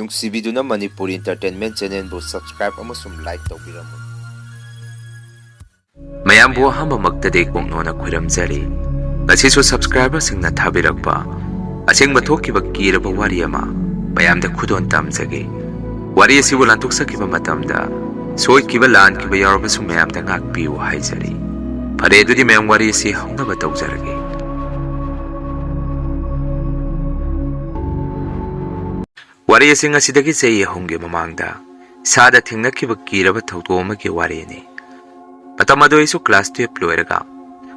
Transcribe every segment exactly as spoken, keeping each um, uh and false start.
ꯅꯨꯡꯁꯤꯕꯤꯗꯨꯅ Manipuri Entertainment Channelꯕꯨ subscribe ꯑꯃꯁꯨꯡ like ꯇꯧꯕꯤꯔꯝꯃꯨ꯫ ꯃꯌꯥꯝꯕꯨ ꯑꯍꯥꯟꯕꯃꯛꯇꯗꯤ ꯀꯣꯛꯅꯣꯅ ꯈꯣꯏꯔꯝꯖꯔꯤ꯫ ꯉꯁꯤꯁꯨ subscriberꯁꯤꯡꯅ ꯊꯥꯕꯤꯔꯛꯄ ꯑꯁꯦꯡꯕ ꯊꯣꯛꯈꯤꯕ ꯀꯤꯔꯕ ꯋꯥꯔꯤ ꯑꯃ ꯃꯌꯥꯝꯗ ꯈꯨꯗꯣꯜ ꯇꯝꯖꯒꯦ꯫ ꯋꯥꯔꯤ ꯑꯁꯤꯕꯨ ꯂꯥꯟꯊꯣꯛꯆꯈꯤꯕ ꯃꯇꯝꯗ ꯁꯣꯏꯈꯤꯕ ꯂꯥꯟꯈꯤꯕ ꯌꯥꯎꯔꯕꯁꯨ ꯃꯌꯥꯝꯗ ꯉꯥꯛꯄꯤꯌꯨ ꯍꯥꯏꯖꯔꯤ꯫ ꯐꯔꯦ, ꯑꯗꯨꯗꯤ ꯃꯌꯥꯝ ꯋꯥꯔꯤ ꯑꯁꯤ ꯍꯧꯅꯕ ꯇꯧꯖꯔꯒꯦ꯫ ꯋꯥꯔꯤ ꯑꯁꯤ ꯉꯁꯤꯗꯒꯤ ꯆꯍꯤ ꯑꯍꯨꯝꯒꯤ ꯃꯃꯥꯡꯗ ꯏꯁꯥꯗ ꯊꯦꯡꯅꯈꯤꯕ ꯀꯤꯔꯕ ꯊꯧꯗꯣꯛ ꯑꯃꯒꯤ ꯋꯥꯔꯤꯅꯤ꯫ ꯃꯇꯝ ꯑꯗꯨ ꯑꯩꯁꯨ class twelve ꯂꯣꯏꯔꯒ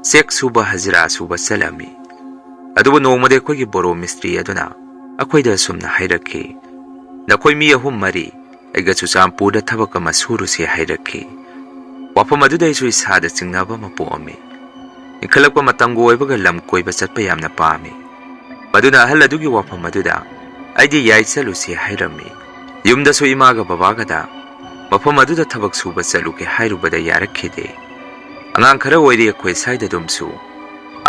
ꯆꯦꯛ ꯁꯨꯕ ꯍꯖꯤꯔꯥ ꯁꯨꯕ ꯆꯠꯂꯝꯃꯤ꯫ ꯑꯗꯨꯕꯨ ꯅꯣꯡꯃꯗꯤ ꯑꯩꯈꯣꯏꯒꯤ ꯕꯣꯔꯣ ꯃꯤꯁꯇ꯭ꯔꯤ ꯑꯗꯨꯅ ꯑꯩꯈꯣꯏꯗ ꯑꯁꯨꯝꯅ ꯍꯥꯏꯔꯛꯈꯤ, "ꯅꯈꯣꯏ ꯃꯤ ꯑꯍꯨꯝ ꯃꯔꯤ ꯑꯩꯒ ꯆꯨꯔꯆꯥꯟꯄꯨꯔꯗ ꯊꯕꯛ ꯑꯃ ꯁꯨꯔꯨꯁꯤ" ꯍꯥꯏꯔꯛꯈꯤ꯫ ꯋꯥꯐꯝ ꯑꯗꯨꯗ ꯑꯩꯁꯨ ꯏꯁꯥꯗ ꯆꯤꯡꯅꯕ ꯑꯃ ꯄꯣꯛꯑꯝꯃꯤ꯫ ꯏꯟꯈꯠꯂꯛꯄ ꯃꯇꯝꯒ ꯑꯣꯏꯕꯒ ꯂꯝ ꯀꯣꯏꯕ ꯆꯠꯄ ꯌꯥꯝꯅ ꯄꯥꯝꯃꯤ꯫ ꯃꯗꯨꯅ ꯑꯍꯜ ꯑꯗꯨꯒꯤ ꯋꯥꯐꯝ ꯑꯗꯨꯗ ꯑꯩꯗꯤ ꯌꯥꯏ ꯆꯠꯂꯨꯁꯤ ꯍꯥꯏꯔꯝꯃꯤ꯫ ꯌꯨꯝꯗꯁꯨ ꯏꯃꯥꯒ ꯕꯕꯥꯒꯗ ꯃꯐꯝ ꯑꯗꯨꯗ ꯊꯕꯛ ꯁꯨꯕ ꯆꯠꯂꯨꯒꯦ ꯍꯥꯏꯔꯨꯕꯗ ꯌꯥꯔꯛꯈꯤꯗꯦ꯫ ꯑꯉꯥꯡ ꯈꯔ ꯑꯣꯏꯔꯤ ꯑꯩꯈꯣꯏ ꯁ꯭ꯋꯥꯏꯗ ꯑꯗꯨꯝꯁꯨ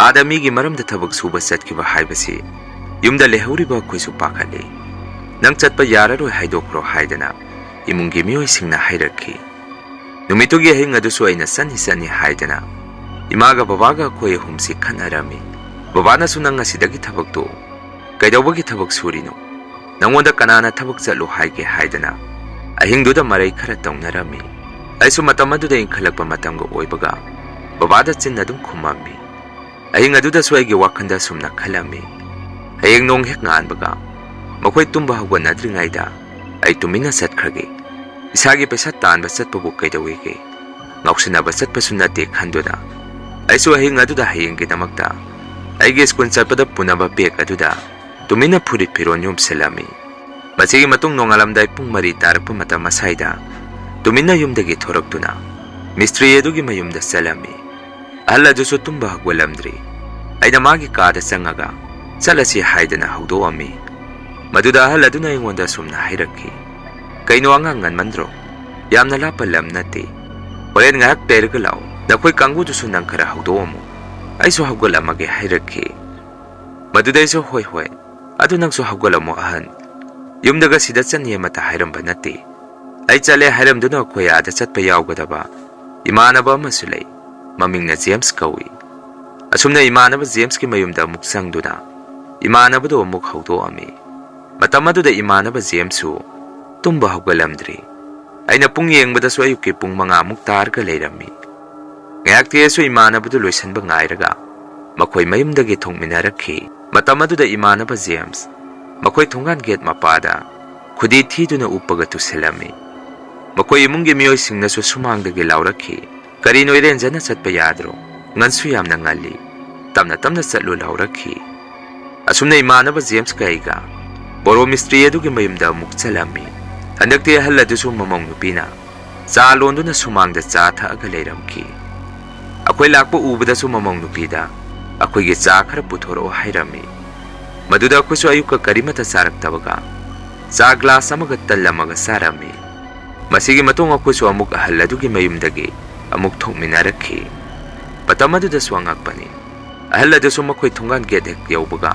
ꯑꯥꯗ ꯃꯤꯒꯤ ꯃꯔꯝꯗ ꯊꯕꯛ ꯁꯨꯕ ꯆꯠꯈꯤꯕ ꯍꯥꯏꯕꯁꯤ ꯌꯨꯝꯗ ꯂꯩꯍꯧꯔꯤꯕ ꯑꯩꯈꯣꯏꯁꯨ ꯄꯥꯈꯠꯂꯤ꯫ "ꯅꯪ ꯆꯠꯄ ꯌꯥꯔꯔꯣꯏ ꯍꯥꯏꯗꯣꯛꯈ꯭ꯔꯣ" ꯍꯥꯏꯗꯅ ꯏꯃꯨꯡꯒꯤ ꯃꯤꯑꯣꯏꯁꯤꯡꯅ ꯍꯥꯏꯔꯛꯈꯤ꯫ ꯅꯨꯃꯤꯠꯇꯨꯒꯤ ꯑꯍꯤꯡ ꯑꯗꯨꯁꯨ ꯑꯩꯅ ꯆꯠꯅꯤ ꯆꯠꯅꯤ ꯍꯥꯏꯗꯅ ꯏꯃꯥꯒ ꯕꯕꯥꯒ ꯑꯩꯈꯣꯏ ꯑꯍꯨꯝꯁꯤ ꯈꯠꯅꯔꯝꯃꯤ꯫ ꯕꯕꯥꯅꯁꯨ, "ꯅꯪ ꯉꯁꯤꯗꯒꯤ ꯊꯕꯛ ꯇꯣꯛꯎ꯫ ꯀꯩꯗꯧꯕꯒꯤ ꯊꯕꯛ ꯁꯨꯔꯤꯅꯣ? ꯅꯪꯉꯣꯟꯗ ꯀꯅꯥꯅ ꯊꯕꯛ ꯆꯠꯂꯨ ꯍꯥꯏꯒꯦ?" ꯍꯥꯏꯗꯅ ꯑꯍꯤꯡꯗꯨꯗ ꯃꯔꯩ ꯈꯔ ꯇꯧꯅꯔꯝꯃꯤ꯫ ꯑꯩꯁꯨ ꯃꯇꯝ ꯑꯗꯨꯗ ꯏꯟꯈꯠꯂꯛꯄ ꯃꯇꯝꯒ ꯑꯣꯏꯕꯒ ꯕꯕꯥꯗ ꯆꯤꯟ ꯑꯗꯨꯝ ꯈꯨꯝꯃꯝꯃꯤ꯫ ꯑꯍꯤꯡ ꯑꯗꯨꯗꯁꯨ ꯑꯩꯒꯤ ꯋꯥꯈꯜꯗ ꯑꯁꯨꯝꯅ ꯈꯜꯂꯝꯃꯤ, "ꯍꯌꯦꯡ ꯅꯣꯡ ꯍꯦꯛ ꯉꯥꯟꯕꯒ ꯃꯈꯣꯏ ꯇꯨꯝꯕ ꯍꯧꯒꯠꯅꯗ꯭ꯔꯤꯉꯩꯗ ꯑꯩ ꯇꯨꯃꯤꯟꯅ ꯆꯠꯈ꯭ꯔꯒꯦ꯫ ꯏꯁꯥꯒꯤ ꯄꯩꯁꯥ ꯇꯥꯟꯕ ꯆꯠꯄꯕꯨ ꯀꯩꯗꯧꯋꯦꯒꯦ?" ꯉꯥꯎꯁꯤꯟꯅꯕ ꯆꯠꯄꯁꯨ ꯅꯠꯇꯦ ꯈꯟꯗꯨꯅ ꯑꯩꯁꯨ ꯑꯍꯤꯡ ꯑꯗꯨꯗ ꯍꯌꯦꯡꯒꯤꯗꯃꯛꯇ ꯑꯩꯒꯤ ꯁ꯭ꯀꯨꯜ ꯆꯠꯄꯗ ꯄꯨꯅꯕ bag ꯑꯗꯨꯗ ꯇꯨꯃꯤꯟꯅ ꯐꯨꯔꯤꯠ ꯐꯤꯔꯣꯜ ꯌꯣꯝꯁꯤꯜꯂꯝꯃꯤ꯫ ꯃꯁꯤꯒꯤ ꯃꯇꯨꯡ ꯅꯣꯡꯉꯥꯜꯂꯝꯗꯥꯏ ꯄꯨꯡ ꯃꯔꯤ ꯇꯥꯔꯛꯄ ꯃꯇꯝ ꯑꯁ꯭ꯋꯥꯏꯗ ꯇꯨꯃꯤꯟꯅ ꯌꯨꯝꯗꯒꯤ ꯊꯣꯔꯛꯇꯨꯅ ꯃꯤꯁꯇ꯭ꯔꯤ ꯑꯗꯨꯒꯤ ꯃꯌꯨꯝꯗ ꯆꯠꯂꯝꯃꯤ꯫ ꯑꯍꯜ ꯑꯗꯨꯁꯨ ꯇꯨꯝꯕ ꯍꯧꯒꯠꯂꯝꯗ꯭ꯔꯤ꯫ ꯑꯩꯅ ꯃꯥꯒꯤ ꯀꯥꯗ ꯆꯪꯉꯒ "ꯆꯠꯂꯁꯤ" ꯍꯥꯏꯗꯅ ꯍꯧꯗꯣꯛꯑꯝꯃꯤ꯫ ꯃꯗꯨꯗ ꯑꯍꯜ ꯑꯗꯨꯅ ꯑꯩꯉꯣꯟꯗ ꯑꯁꯨꯝꯅ ꯍꯥꯏꯔꯛꯈꯤ, "ꯀꯩꯅꯣ ꯑꯉꯥꯡ, ꯉꯟꯃꯟꯗ꯭ꯔꯣ? ꯌꯥꯝꯅ ꯂꯥꯞꯄ ꯂꯝ ꯅꯠꯇꯦ꯫ ꯍꯣꯔꯦꯟ ꯉꯥꯏꯍꯥꯛ ꯂꯩꯔꯒ ꯂꯥꯛꯑꯣ꯫ ꯅꯈꯣꯏ ꯀꯥꯡꯕꯨꯗꯨꯁꯨ ꯅꯪ ꯈꯔ ꯍꯧꯗꯣꯛꯑꯝꯃꯨ꯫ ꯑꯩꯁꯨ ꯍꯧꯒꯠꯂꯝꯃꯒꯦ" ꯍꯥꯏꯔꯛꯈꯤ꯫ ꯃꯗꯨꯗꯩꯁꯨ, "ꯍꯣꯏ, ꯍꯣꯏ, ꯑꯗꯨ ꯅꯪꯁꯨ ꯍꯧꯒꯠꯂꯝꯃꯣ ꯑꯍꯟ꯫ ꯌꯨꯝꯗꯒ ꯁꯤꯗ ꯆꯠꯅꯤ ꯑꯃꯠꯇ ꯍꯥꯏꯔꯝꯕ ꯅꯠꯇꯦ꯫ ꯑꯩ ꯆꯠꯂꯦ ꯍꯥꯏꯔꯝꯗꯨꯅ ꯑꯩꯈꯣꯏ ꯑꯥꯗ ꯆꯠꯄ ꯌꯥꯎꯒꯗꯕ ꯏꯃꯥꯟꯅꯕ ꯑꯃꯁꯨ ꯂꯩ꯫ ꯃꯃꯤꯡꯅ ꯖꯦꯝꯁ ꯀꯧꯏ꯫ ꯑꯁꯨꯝꯅ ꯏꯃꯥꯟꯅꯕ ꯖꯦꯝꯁꯀꯤ ꯃꯌꯨꯝꯗ ꯑꯃꯨꯛ ꯆꯪꯗꯨꯅ ꯏꯃꯥꯟꯅꯕꯗꯨ ꯑꯃꯨꯛ ꯍꯧꯗꯣꯛꯑꯝꯃꯤ꯫ ꯃꯇꯝ ꯑꯗꯨꯗ ꯏꯃꯥꯟꯅꯕ ꯖꯦꯝꯁꯁꯨ ꯇꯨꯝꯕ ꯍꯧꯒꯠꯂꯝꯗ꯭ꯔꯤ꯫ ꯑꯩꯅ ꯄꯨꯡ ꯌꯦꯡꯕꯗꯁꯨ ꯑꯌꯨꯛꯀꯤ ꯄꯨꯡ ꯃꯉꯥꯃꯨꯛ ꯇꯥꯔꯒ ꯂꯩꯔꯝꯃꯤ꯫ ꯉꯥꯏꯍꯥꯛ ꯊꯦꯡꯉꯁꯨ ꯏꯃꯥꯟꯅꯕꯗꯨ ꯂꯣꯏꯁꯤꯟꯕ ꯉꯥꯏꯔꯒ ꯃꯈꯣꯏ ꯃꯌꯨꯝꯗꯒꯤ ꯊꯣꯛꯃꯤꯟꯅꯔꯛꯈꯤ꯫ ꯃꯇꯝ ꯑꯗꯨꯗ ꯏꯃꯥꯟꯅꯕ ꯖꯦꯝꯁ ꯃꯈꯣꯏ ꯊꯣꯡꯒꯥꯟ ꯒꯦꯠ ꯃꯄꯥꯗ ꯈꯨꯗꯤ ꯊꯤꯗꯨꯅ ꯎꯞꯄꯒ ꯇꯨꯁꯤꯜꯂꯝꯃꯤ꯫ ꯃꯈꯣꯏ ꯏꯃꯨꯡꯒꯤ ꯃꯤꯑꯣꯏꯁꯤꯡꯅꯁꯨ ꯁꯨꯃꯥꯡꯗꯒꯤ ꯂꯥꯎꯔꯛꯈꯤ, "ꯀꯔꯤꯅꯣ ꯏꯔꯦꯟꯖꯅ ꯆꯠꯄ ꯌꯥꯗ꯭ꯔꯣ? ꯉꯟꯁꯨ ꯌꯥꯝꯅ ꯉꯜꯂꯤ꯫ ꯇꯞꯅ ꯇꯞꯅ ꯆꯠꯂꯨ" ꯂꯥꯎꯔꯛꯈꯤ꯫ ꯑꯁꯨꯝꯅ ꯏꯃꯥꯟꯅꯕ ꯖꯦꯝꯁꯀ ꯑꯩꯒ ꯕꯣꯔꯣ ꯃꯤꯁꯇ꯭ꯔꯤ ꯑꯗꯨꯒꯤ ꯃꯌꯨꯝꯗ ꯑꯃꯨꯛ ꯆꯠꯂꯝꯃꯤ꯫ ꯍꯟꯗꯛꯇꯤ ꯑꯍꯜ ꯑꯗꯨꯁꯨ ꯃꯃꯧ ꯅꯨꯄꯤꯅ ꯆꯥ ꯂꯣꯟꯗꯨꯅ ꯁꯨꯃꯥꯡꯗ ꯆꯥ ꯊꯛꯑꯒ ꯂꯩꯔꯝꯈꯤ꯫ ꯑꯩꯈꯣꯏ ꯂꯥꯛꯄ ꯎꯕꯗꯁꯨ ꯃꯃꯧ ꯅꯨꯄꯤꯗ ꯑꯩꯈꯣꯏꯒꯤ ꯆꯥ ꯈꯔ ꯄꯨꯊꯣꯔꯛꯑꯣ ꯍꯥꯏꯔꯝꯃꯤ꯫ ꯃꯗꯨꯗ ꯑꯩꯈꯣꯏꯁꯨ ꯑꯌꯨꯛꯀ ꯀꯔꯤꯃꯠꯇ ꯆꯥꯔꯛꯇꯕꯒ ꯆꯥ ꯒ꯭ꯂꯥꯁ ꯑꯃꯒ ꯇꯜ ꯑꯃꯒ ꯆꯥꯔꯝꯃꯤ꯫ ꯃꯁꯤꯒꯤ ꯃꯇꯨꯡ ꯑꯩꯈꯣꯏꯁꯨ ꯑꯃꯨꯛ ꯑꯍꯜ ꯑꯗꯨꯒꯤ ꯃꯌꯨꯝꯗꯒꯤ ꯑꯃꯨꯛ ꯊꯣꯛꯃꯤꯟꯅꯔꯛꯈꯤ꯫ ꯃꯇꯝ ꯑꯗꯨꯗꯁꯨ ꯑꯉꯛꯄꯅꯤ, ꯑꯍꯜ ꯑꯗꯨꯁꯨ ꯃꯈꯣꯏ ꯊꯣꯡꯒꯥꯟ ꯒꯦꯠ ꯍꯦꯛ ꯌꯧꯕꯒ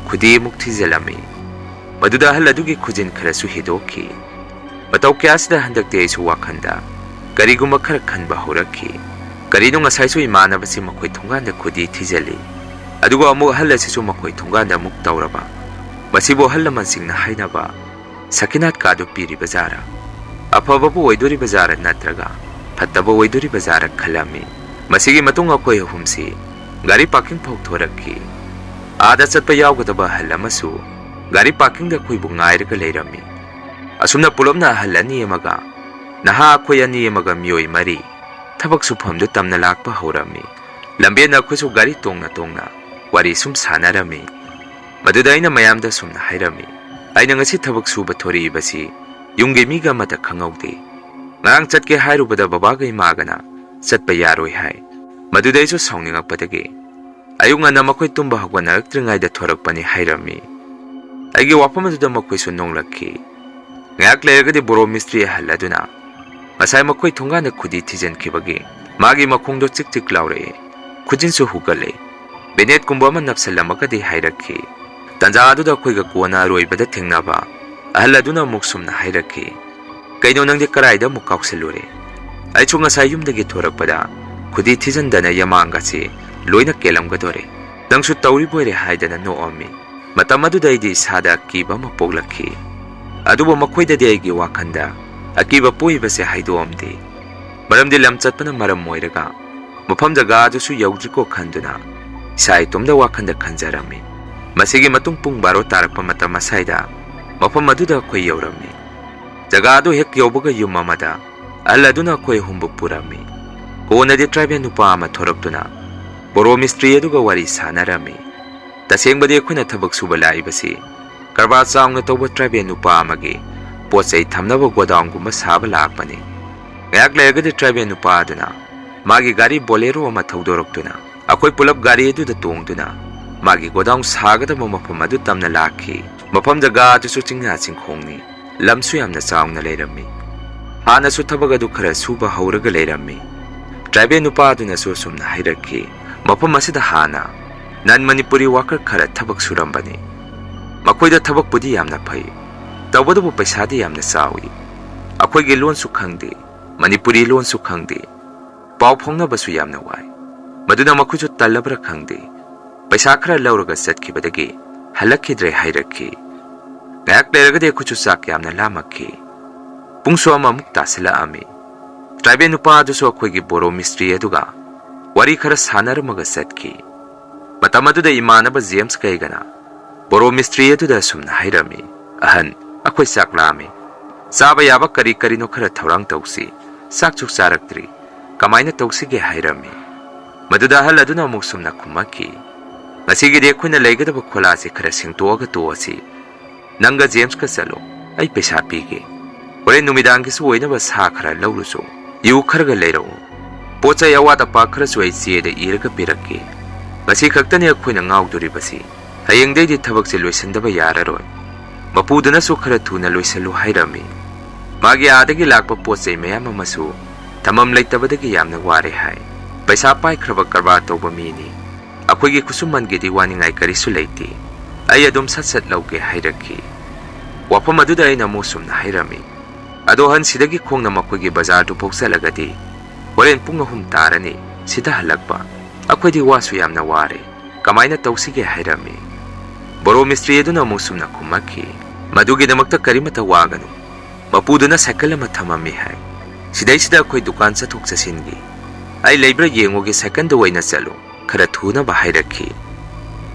ꯈꯨꯗꯤ ꯑꯃꯨꯛ ꯊꯤꯖꯤꯜꯂꯝꯃꯤ꯫ ꯃꯗꯨꯗ ꯑꯍꯜ ꯑꯗꯨꯒꯤ ꯈꯨꯖꯤꯟ ꯈꯔꯁꯨ ꯍꯦꯗꯣꯛꯈꯤ꯫ ꯃꯇꯧ ꯀꯌꯥꯁꯤꯗ ꯍꯟꯗꯛꯇꯤ ꯑꯩꯁꯨ ꯋꯥꯈꯜꯗ ꯀꯔꯤꯒꯨꯝꯕ ꯈꯔ ꯈꯟꯕ ꯍꯧꯔꯛꯈꯤ꯫ ꯀꯔꯤꯅꯣ ꯉꯁꯥꯏꯁꯨ ꯏꯃꯥꯟꯅꯕꯁꯤ ꯃꯈꯣꯏ ꯊꯣꯡꯒꯥꯟꯗ ꯈꯨꯗꯤ ꯊꯤꯖꯤꯜꯂꯤ, ꯑꯗꯨꯒ ꯑꯃꯨꯛ ꯑꯍꯜ ꯑꯁꯤꯁꯨ ꯃꯈꯣꯏ ꯊꯣꯡꯒꯥꯟꯗ ꯑꯃꯨꯛ ꯇꯧꯔꯕ? ꯃꯁꯤꯕꯨ ꯑꯍꯜ ꯂꯃꯟꯁꯤꯡꯅ ꯍꯥꯏꯅꯕ ꯁꯀꯤꯅꯥꯠ ꯀꯥꯗꯨ ꯄꯤꯔꯤꯕ ꯖꯥꯔꯥ? ꯑꯐꯕꯕꯨ ꯑꯣꯏꯗꯣꯔꯤꯕ ꯖꯥꯔꯥ ꯅꯠꯇ꯭ꯔꯒ ꯐꯠꯇꯕ ꯑꯣꯏꯗꯣꯔꯤꯕ ꯖꯥꯔꯥ ꯈꯜꯂꯝꯃꯤ꯫ ꯃꯁꯤꯒꯤ ꯃꯇꯨꯡ ꯑꯩꯈꯣꯏ ꯑꯍꯨꯝꯁꯤ ꯒꯥꯔꯤ ꯄꯥꯔꯀꯤꯡ ꯐꯥꯎ ꯊꯣꯔꯛꯈꯤ꯫ ꯑꯥꯗ ꯆꯠꯄ ꯌꯥꯎꯒꯗꯕ ꯑꯍꯜ ꯑꯃꯁꯨ ꯒꯥꯔꯤ ꯄꯥꯔꯀꯤꯡꯗ ꯑꯩꯈꯣꯏꯕꯨ ꯉꯥꯏꯔꯒ ꯂꯩꯔꯝꯃꯤ꯫ ꯑꯁꯨꯝꯅ ꯄꯨꯂꯞꯅ ꯑꯍꯜ ꯑꯅꯤ ꯑꯃꯒ ꯅꯍꯥ ꯑꯩꯈꯣꯏ ꯑꯅꯤ ꯑꯃꯒ ꯃꯤꯑꯣꯏ ꯃꯔꯤ ꯊꯕꯛ ꯁꯨꯐꯝꯗꯨ ꯇꯝꯅ ꯂꯥꯛꯄ ꯍꯧꯔꯝꯃꯤ꯫ ꯂꯝꯕꯦꯟꯗ ꯑꯩꯈꯣꯏꯁꯨ ꯒꯥꯔꯤ ꯇꯣꯡꯅ ꯇꯣꯡꯅ ꯋꯥꯔꯤ ꯁꯨꯝ ꯁꯥꯟꯅꯔꯝꯃꯤ꯫ ꯃꯗꯨꯗ ꯑꯩꯅ ꯃꯌꯥꯝꯗ ꯁꯨꯝꯅ ꯍꯥꯏꯔꯝꯃꯤ, "ꯑꯩꯅ ꯉꯁꯤ ꯊꯕꯛ ꯁꯨꯕ ꯊꯣꯔꯛꯏꯕꯁꯤ ꯌꯨꯝꯒꯤ ꯃꯤꯒ ꯑꯃꯠꯇ ꯈꯪꯍꯧꯗꯦ꯫ ꯉꯔꯥꯡ ꯆꯠꯀꯦ ꯍꯥꯏꯔꯨꯕꯗ ꯕꯕꯥꯒ ꯏꯃꯥꯒꯅ ꯆꯠꯄ ꯌꯥꯔꯣꯏ ꯍꯥꯏ꯫ ꯃꯗꯨꯗ ꯑꯩꯁꯨ ꯁꯥꯎꯅꯤꯡꯉꯛꯄꯗꯒꯤ ꯑꯌꯨꯛ ꯉꯟꯅ ꯃꯈꯣꯏ ꯇꯨꯝꯕ ꯍꯧꯒꯠꯅꯔꯛꯇ꯭ꯔꯤꯉꯩꯗ ꯊꯣꯔꯛꯄꯅꯤ" ꯍꯥꯏꯔꯝꯃꯤ꯫ ꯑꯩꯒꯤ ꯋꯥꯐꯝ ꯑꯗꯨꯗ ꯃꯈꯣꯏꯁꯨ ꯅꯣꯡꯂꯛꯈꯤ꯫ ꯉꯥꯏꯍꯥꯛ ꯂꯩꯔꯒꯗꯤ ꯕꯣꯔꯣ ꯃꯤꯁꯇ꯭ꯔꯤ ꯑꯍꯜ ꯑꯗꯨꯅ ꯉꯁꯥꯏ ꯃꯈꯣꯏ ꯊꯣꯡꯒꯥꯟꯗ ꯈꯨꯗꯤ ꯊꯤꯖꯤꯟꯈꯤꯕꯒꯤ ꯃꯥꯒꯤ ꯃꯈꯣꯡꯗꯣ ꯆꯤꯛ ꯆꯤꯛ ꯂꯥꯎꯔꯛꯏ, ꯈꯨꯖꯤꯟꯁꯨ ꯍꯨꯒꯠꯂꯦ, ꯕꯦꯅꯦꯠꯀꯨꯝꯕ ꯑꯃ ꯅꯞꯁꯜꯂꯝꯃꯒꯗꯤ ꯍꯥꯏꯔꯛꯈꯤ꯫ ꯇꯥꯟꯖꯥ ꯑꯗꯨꯗ ꯑꯩꯈꯣꯏꯒ ꯀꯣꯟꯅ ꯑꯔꯣꯏꯕꯗ ꯊꯦꯡꯅꯕ ꯑꯍꯜ ꯑꯗꯨꯅ ꯑꯃꯨꯛ ꯁꯨꯝꯅ ꯍꯥꯏꯔꯛꯈꯤ, "ꯀꯩꯅꯣ, ꯅꯪꯗꯤ ꯀꯔꯥꯏꯗ ꯑꯃꯨꯛ ꯀꯥꯎꯁꯜꯂꯨꯔꯦ? ꯑꯩꯁꯨ ꯉꯁꯥꯏ ꯌꯨꯝꯗꯒꯤ ꯊꯣꯔꯛꯄꯗ ꯈꯨꯗꯤ ꯊꯤꯖꯤꯟꯗꯅ ꯌꯥꯃꯥꯡꯒꯁꯤ ꯂꯣꯏꯅ ꯀꯦꯜꯂꯝꯒꯗꯣꯔꯦ꯫ ꯅꯪꯁꯨ ꯇꯧꯔꯤꯕꯣꯏꯔꯦ" ꯍꯥꯏꯗꯅ ꯅꯣꯛꯑꯝꯃꯤ꯫ ꯃꯇꯝ ꯑꯗꯨꯗ ꯑꯩꯗꯤ ꯏꯁꯥꯗ ꯑꯀꯤꯕ ꯑꯃ ꯄꯣꯛꯂꯛꯈꯤ꯫ ꯑꯗꯨꯕꯨ ꯃꯈꯣꯏꯗꯗꯤ ꯑꯩꯒꯤ ꯋꯥꯈꯜꯗ ꯑꯀꯤꯕ ꯄꯣꯛꯏꯕꯁꯦ ꯍꯥꯏꯗꯣꯛꯑꯝꯗꯦ꯫ ꯃꯔꯝꯗꯤ ꯂꯝ ꯆꯠꯄꯅ ꯃꯔꯝ ꯑꯣꯏꯔꯒ ꯃꯐꯝ ꯖꯒꯥ ꯑꯗꯨꯁꯨ ꯌꯧꯗ꯭ꯔꯤꯀꯣ ꯈꯟꯗꯨꯅ ꯏꯁꯥ ꯏꯇꯣꯝꯗ ꯋꯥꯈꯜꯗ ꯈꯟꯖꯔꯝꯃꯤ꯫ ꯃꯁꯤꯒꯤ ꯃꯇꯨꯡ ꯄꯨꯡ ꯕꯥꯔꯣ ꯇꯥꯔꯛꯄ ꯃꯇꯝ ꯑꯁ꯭ꯋꯥꯏꯗ ꯃꯐꯝ ꯑꯗꯨꯗ ꯑꯩꯈꯣꯏ ꯌꯧꯔꯝꯃꯤ꯫ ꯖꯒꯥ ꯑꯗꯨ ꯍꯦꯛ ꯌꯧꯕꯒ ꯌꯨꯝ ꯑꯃꯗ ꯑꯍꯜ ꯑꯗꯨꯅ ꯑꯩꯈꯣꯏ ꯑꯍꯨꯝꯕꯨ ꯄꯨꯔꯝꯃꯤ꯫ ꯀꯣꯟꯅꯗꯤ ꯇ꯭ꯔꯥꯏꯕꯦꯜ ꯅꯨꯄꯥ ꯑꯃ ꯊꯣꯔꯛꯇꯨꯅ ꯕꯣꯔꯣ ꯃꯤꯁꯇ꯭ꯔꯤ ꯑꯗꯨꯒ ꯋꯥꯔꯤ ꯁꯥꯟꯅꯔꯝꯃꯤ꯫ ꯇꯁꯦꯡꯕꯗꯤ ꯑꯩꯈꯣꯏꯅ ꯊꯕꯛ ꯁꯨꯕ ꯂꯥꯛꯏꯕꯁꯤ ꯀꯔꯕꯥꯔ ꯆꯥꯎꯅ ꯇꯧꯕ ꯇ꯭ꯔꯥꯏꯕꯦꯜ ꯅꯨꯄꯥ ꯑꯃꯒꯤ ꯄꯣꯠ ꯆꯩ ꯊꯝꯅꯕ ꯒꯣꯗꯥꯎꯟꯒꯨꯝꯕ ꯁꯥꯕ ꯂꯥꯛꯄꯅꯤ꯫ ꯉꯥꯏꯍꯥꯛ ꯂꯩꯔꯒꯗꯤ ꯇ꯭ꯔꯥꯏꯕꯦꯜ ꯅꯨꯄꯥ ꯑꯗꯨꯅ ꯃꯥꯒꯤ ꯒꯥꯔꯤ ꯕꯣꯂꯦꯔꯣ ꯑꯃ ꯊꯧꯗꯣꯔꯛꯇꯨꯅ ꯑꯩꯈꯣꯏ ꯄꯨꯂꯞ ꯒꯥꯔꯤ ꯑꯗꯨꯗ ꯇꯣꯡꯗꯨꯅ ꯃꯥꯒꯤ ꯒꯣꯗꯥꯎꯟ ꯁꯥꯒꯗꯕ ꯃꯐꯝ ꯑꯗꯨ ꯇꯝꯅ ꯂꯥꯛꯈꯤ꯫ ꯃꯐꯝ ꯖꯒꯥ ꯑꯗꯨꯁꯨ ꯆꯤꯡꯌꯥ ꯆꯤꯡꯈꯣꯡꯅꯤ꯫ ꯂꯝꯁꯨ ꯌꯥꯝꯅ ꯆꯥꯎꯅ ꯂꯩꯔꯝꯃꯤ꯫ ꯍꯥꯟꯅꯁꯨ ꯊꯕꯛ ꯑꯗꯨ ꯈꯔ ꯁꯨꯕ ꯍꯧꯔꯒ ꯂꯩꯔꯝꯃꯤ꯫ ꯇ꯭ꯔꯥꯏꯕꯦꯜ ꯅꯨꯄꯥ ꯑꯗꯨꯅꯁꯨ ꯑꯁꯨꯝꯅ ꯍꯥꯏꯔꯛꯈꯤ, "ꯃꯐꯝ ꯑꯁꯤꯗ ꯍꯥꯟꯅ ꯅꯟ ꯃꯅꯤꯄꯨꯔꯤ ꯋꯥꯀꯔ ꯈꯔ ꯊꯕꯛ ꯁꯨꯔꯝꯕꯅꯤ꯫ ꯃꯈꯣꯏꯗ ꯊꯕꯛꯄꯨꯗꯤ ꯌꯥꯝꯅ ꯐꯩ, ꯇꯧꯕꯇꯕꯨ ꯄꯩꯁꯥꯗꯤ ꯌꯥꯝꯅ ꯆꯥꯎꯏ꯫ ꯑꯩꯈꯣꯏꯒꯤ ꯂꯣꯟꯁꯨ ꯈꯪꯗꯦ, ꯃꯅꯤꯄꯨꯔꯤ ꯂꯣꯟꯁꯨ ꯈꯪꯗꯦ, ꯄꯥꯎ ꯐꯥꯎꯅꯕꯁꯨ ꯌꯥꯝꯅ ꯋꯥꯏ꯫ ꯃꯗꯨꯅ ꯃꯈꯣꯏꯁꯨ ꯇꯜꯂꯕ꯭ꯔꯥ ꯈꯪꯗꯦ, ꯄꯩꯁꯥ ꯈꯔ ꯂꯧꯔꯒ ꯆꯠꯈꯤꯕꯗꯒꯤ ꯍꯜꯂꯛꯈꯤꯗ꯭ꯔꯦ" ꯍꯥꯏꯔꯛꯈꯤ꯫ ꯉꯥꯏꯍꯥꯛ ꯂꯩꯔꯒꯗꯤ ꯑꯩꯈꯣꯏꯁꯨ ꯆꯥꯛ ꯌꯥꯝꯅ ꯂꯥꯝꯃꯛꯈꯤ꯫ ꯄꯨꯡꯁꯨ ꯑꯃꯃꯨꯛ ꯇꯥꯁꯤꯜꯂꯛꯑꯝꯃꯤ꯫ ꯇ꯭ꯔꯥꯏꯕꯦꯜ ꯅꯨꯄꯥ ꯑꯗꯨꯁꯨ ꯑꯩꯈꯣꯏꯒꯤ ꯕꯣꯔꯣ ꯃꯤꯁꯇ꯭ꯔꯤ ꯑꯗꯨꯒ ꯋꯥꯔꯤ ꯈꯔ ꯁꯥꯟꯅꯔꯝꯃꯒ ꯆꯠꯈꯤ꯫ ꯃꯇꯝ ꯑꯗꯨꯗ ꯏꯃꯥꯟꯅꯕ ꯖꯦꯝꯁ ꯀꯩꯒꯅ ꯕꯣꯔꯣ ꯃꯤꯁꯇ꯭ꯔꯤ ꯑꯗꯨꯗ ꯑꯁꯨꯝꯅ ꯍꯥꯏꯔꯝꯃꯤ, "ꯑꯍꯟ, ꯑꯩꯈꯣꯏ ꯆꯥꯛ ꯂꯥꯝꯃꯤ꯫ ꯆꯥꯕ ꯌꯥꯕ ꯀꯔꯤ ꯀꯔꯤꯅꯣ ꯈꯔ ꯊꯧꯔꯥꯡ ꯇꯧꯁꯤ꯫ ꯆꯥꯛꯁꯨ ꯆꯥꯔꯛꯇ꯭ꯔꯤ꯫ ꯀꯃꯥꯏꯅ ꯇꯧꯁꯤꯒꯦ?" ꯍꯥꯏꯔꯝꯃꯤ꯫ ꯃꯗꯨꯗ ꯑꯍꯜ ꯑꯗꯨꯅ ꯑꯃꯨꯛ ꯁꯨꯝꯅ ꯈꯨꯝꯃꯛꯈꯤ, "ꯉꯁꯤꯒꯤꯗꯤ ꯑꯩꯈꯣꯏꯅ ꯂꯩꯒꯗꯕ ꯈꯣꯂꯥꯁꯤ ꯈꯔ ꯁꯦꯡꯇꯣꯛꯑꯒ ꯇꯣꯛꯑꯁꯤ꯫ ꯅꯪꯒ ꯖꯦꯝꯁꯀ ꯆꯠꯂꯣ, ꯑꯩ ꯄꯩꯁꯥ ꯄꯤꯒꯦ꯫ ꯍꯣꯔꯦꯟ ꯅꯨꯃꯤꯗꯥꯡꯒꯤꯁꯨ ꯑꯣꯏꯅꯕ ꯁꯥ ꯈꯔ ꯂꯧꯔꯨꯆꯣ, ꯌꯨ ꯈꯔꯒ ꯂꯩꯔꯛꯎ꯫ ꯄꯣꯠ ꯆꯩ ꯑꯋꯥꯠ ꯑꯄꯥ ꯈꯔꯁꯨ ꯑꯩ ꯆꯦꯗ ꯏꯔꯒ ꯄꯤꯔꯛꯀꯦ꯫ ꯉꯁꯤ ꯈꯛꯇꯅꯤ ꯑꯩꯈꯣꯏꯅ ꯉꯥꯎꯗꯣꯔꯤꯕꯁꯤ꯫ ꯍꯌꯦꯡꯗꯩꯗꯤ ꯊꯕꯛꯁꯦ ꯂꯣꯏꯁꯤꯟꯗꯕ ꯌꯥꯔꯔꯣꯏ꯫ ꯃꯄꯨꯗꯨꯅꯁꯨ ꯈꯔ ꯊꯨꯅ ꯂꯣꯏꯁꯤꯜꯂꯨ ꯍꯥꯏꯔꯝꯃꯤ꯫ ꯃꯥꯒꯤ ꯑꯥꯗꯒꯤ ꯂꯥꯛꯄ ꯄꯣꯠ ꯆꯩ ꯃꯌꯥꯝ ꯑꯃꯁꯨ ꯊꯝꯐꯝ ꯂꯩꯇꯕꯗꯒꯤ ꯌꯥꯝꯅ ꯋꯥꯔꯦ ꯍꯥꯏ꯫ ꯄꯩꯁꯥ ꯄꯥꯏꯈ꯭ꯔꯕ ꯀꯔꯕꯥꯔ ꯇꯧꯕ ꯃꯤꯅꯤ꯫ ꯑꯩꯈꯣꯏꯒꯤ ꯈꯨꯠꯁꯨꯃꯟꯒꯤꯗꯤ ꯋꯥꯅꯤꯡꯉꯥꯏ ꯀꯔꯤꯁꯨ ꯂꯩꯇꯦ꯫ ꯑꯩ ꯑꯗꯨꯝ ꯁꯠ ꯁꯠ ꯂꯧꯒꯦ" ꯍꯥꯏꯔꯛꯈꯤ꯫ ꯋꯥꯐꯝ ꯑꯗꯨꯗ ꯑꯩꯅ ꯑꯃꯨꯛ ꯁꯨꯝꯅ ꯍꯥꯏꯔꯝꯃꯤ, "ꯑꯗꯣ ꯑꯍꯟ, ꯁꯤꯗꯒꯤ ꯈꯣꯡꯅ ꯃꯈꯣꯏꯒꯤ ꯕꯖꯥꯔꯗꯨꯐꯥꯎ ꯆꯠꯂꯒꯗꯤ ꯍꯣꯔꯦꯟ ꯄꯨꯡ ꯑꯍꯨꯝ ꯇꯥꯔꯅꯤ ꯁꯤꯗ ꯍꯜꯂꯛꯄ꯫ ꯑꯩꯈꯣꯏꯗꯤ ꯋꯥꯁꯨ ꯌꯥꯝꯅ ꯋꯥꯔꯦ, ꯀꯃꯥꯏꯅ ꯇꯧꯁꯤꯒꯦ?" ꯍꯥꯏꯔꯝꯃꯤ꯫ ꯕꯣꯔꯣ ꯃꯤꯁꯇ꯭ꯔꯤ ꯑꯗꯨꯅ ꯑꯃꯨꯛ ꯁꯨꯝꯅ ꯈꯨꯝꯃꯛꯈꯤ, "ꯃꯗꯨꯒꯤꯗꯃꯛꯇ ꯀꯔꯤꯃꯠꯇ ꯋꯥꯒꯅꯨ꯫ ꯃꯄꯨꯗꯨꯅ ꯁꯥꯏꯀꯜ ꯑꯃ ꯊꯝꯃꯝꯃꯤ ꯍꯥꯏ꯫ ꯁꯤꯗꯩꯁꯤꯗ ꯑꯩꯈꯣꯏ ꯗꯨꯀꯥꯟ ꯆꯠꯊꯣꯛ ꯆꯠꯁꯤꯟꯒꯤ꯫ ꯑꯩ ꯂꯩꯕ꯭ꯔꯥ ꯌꯦꯡꯉꯨꯒꯦ, ꯁꯥꯏꯀꯜꯗ ꯑꯣꯏꯅ ꯆꯠꯂꯨ, ꯈꯔ ꯊꯨꯅꯕ" ꯍꯥꯏꯔꯛꯈꯤ꯫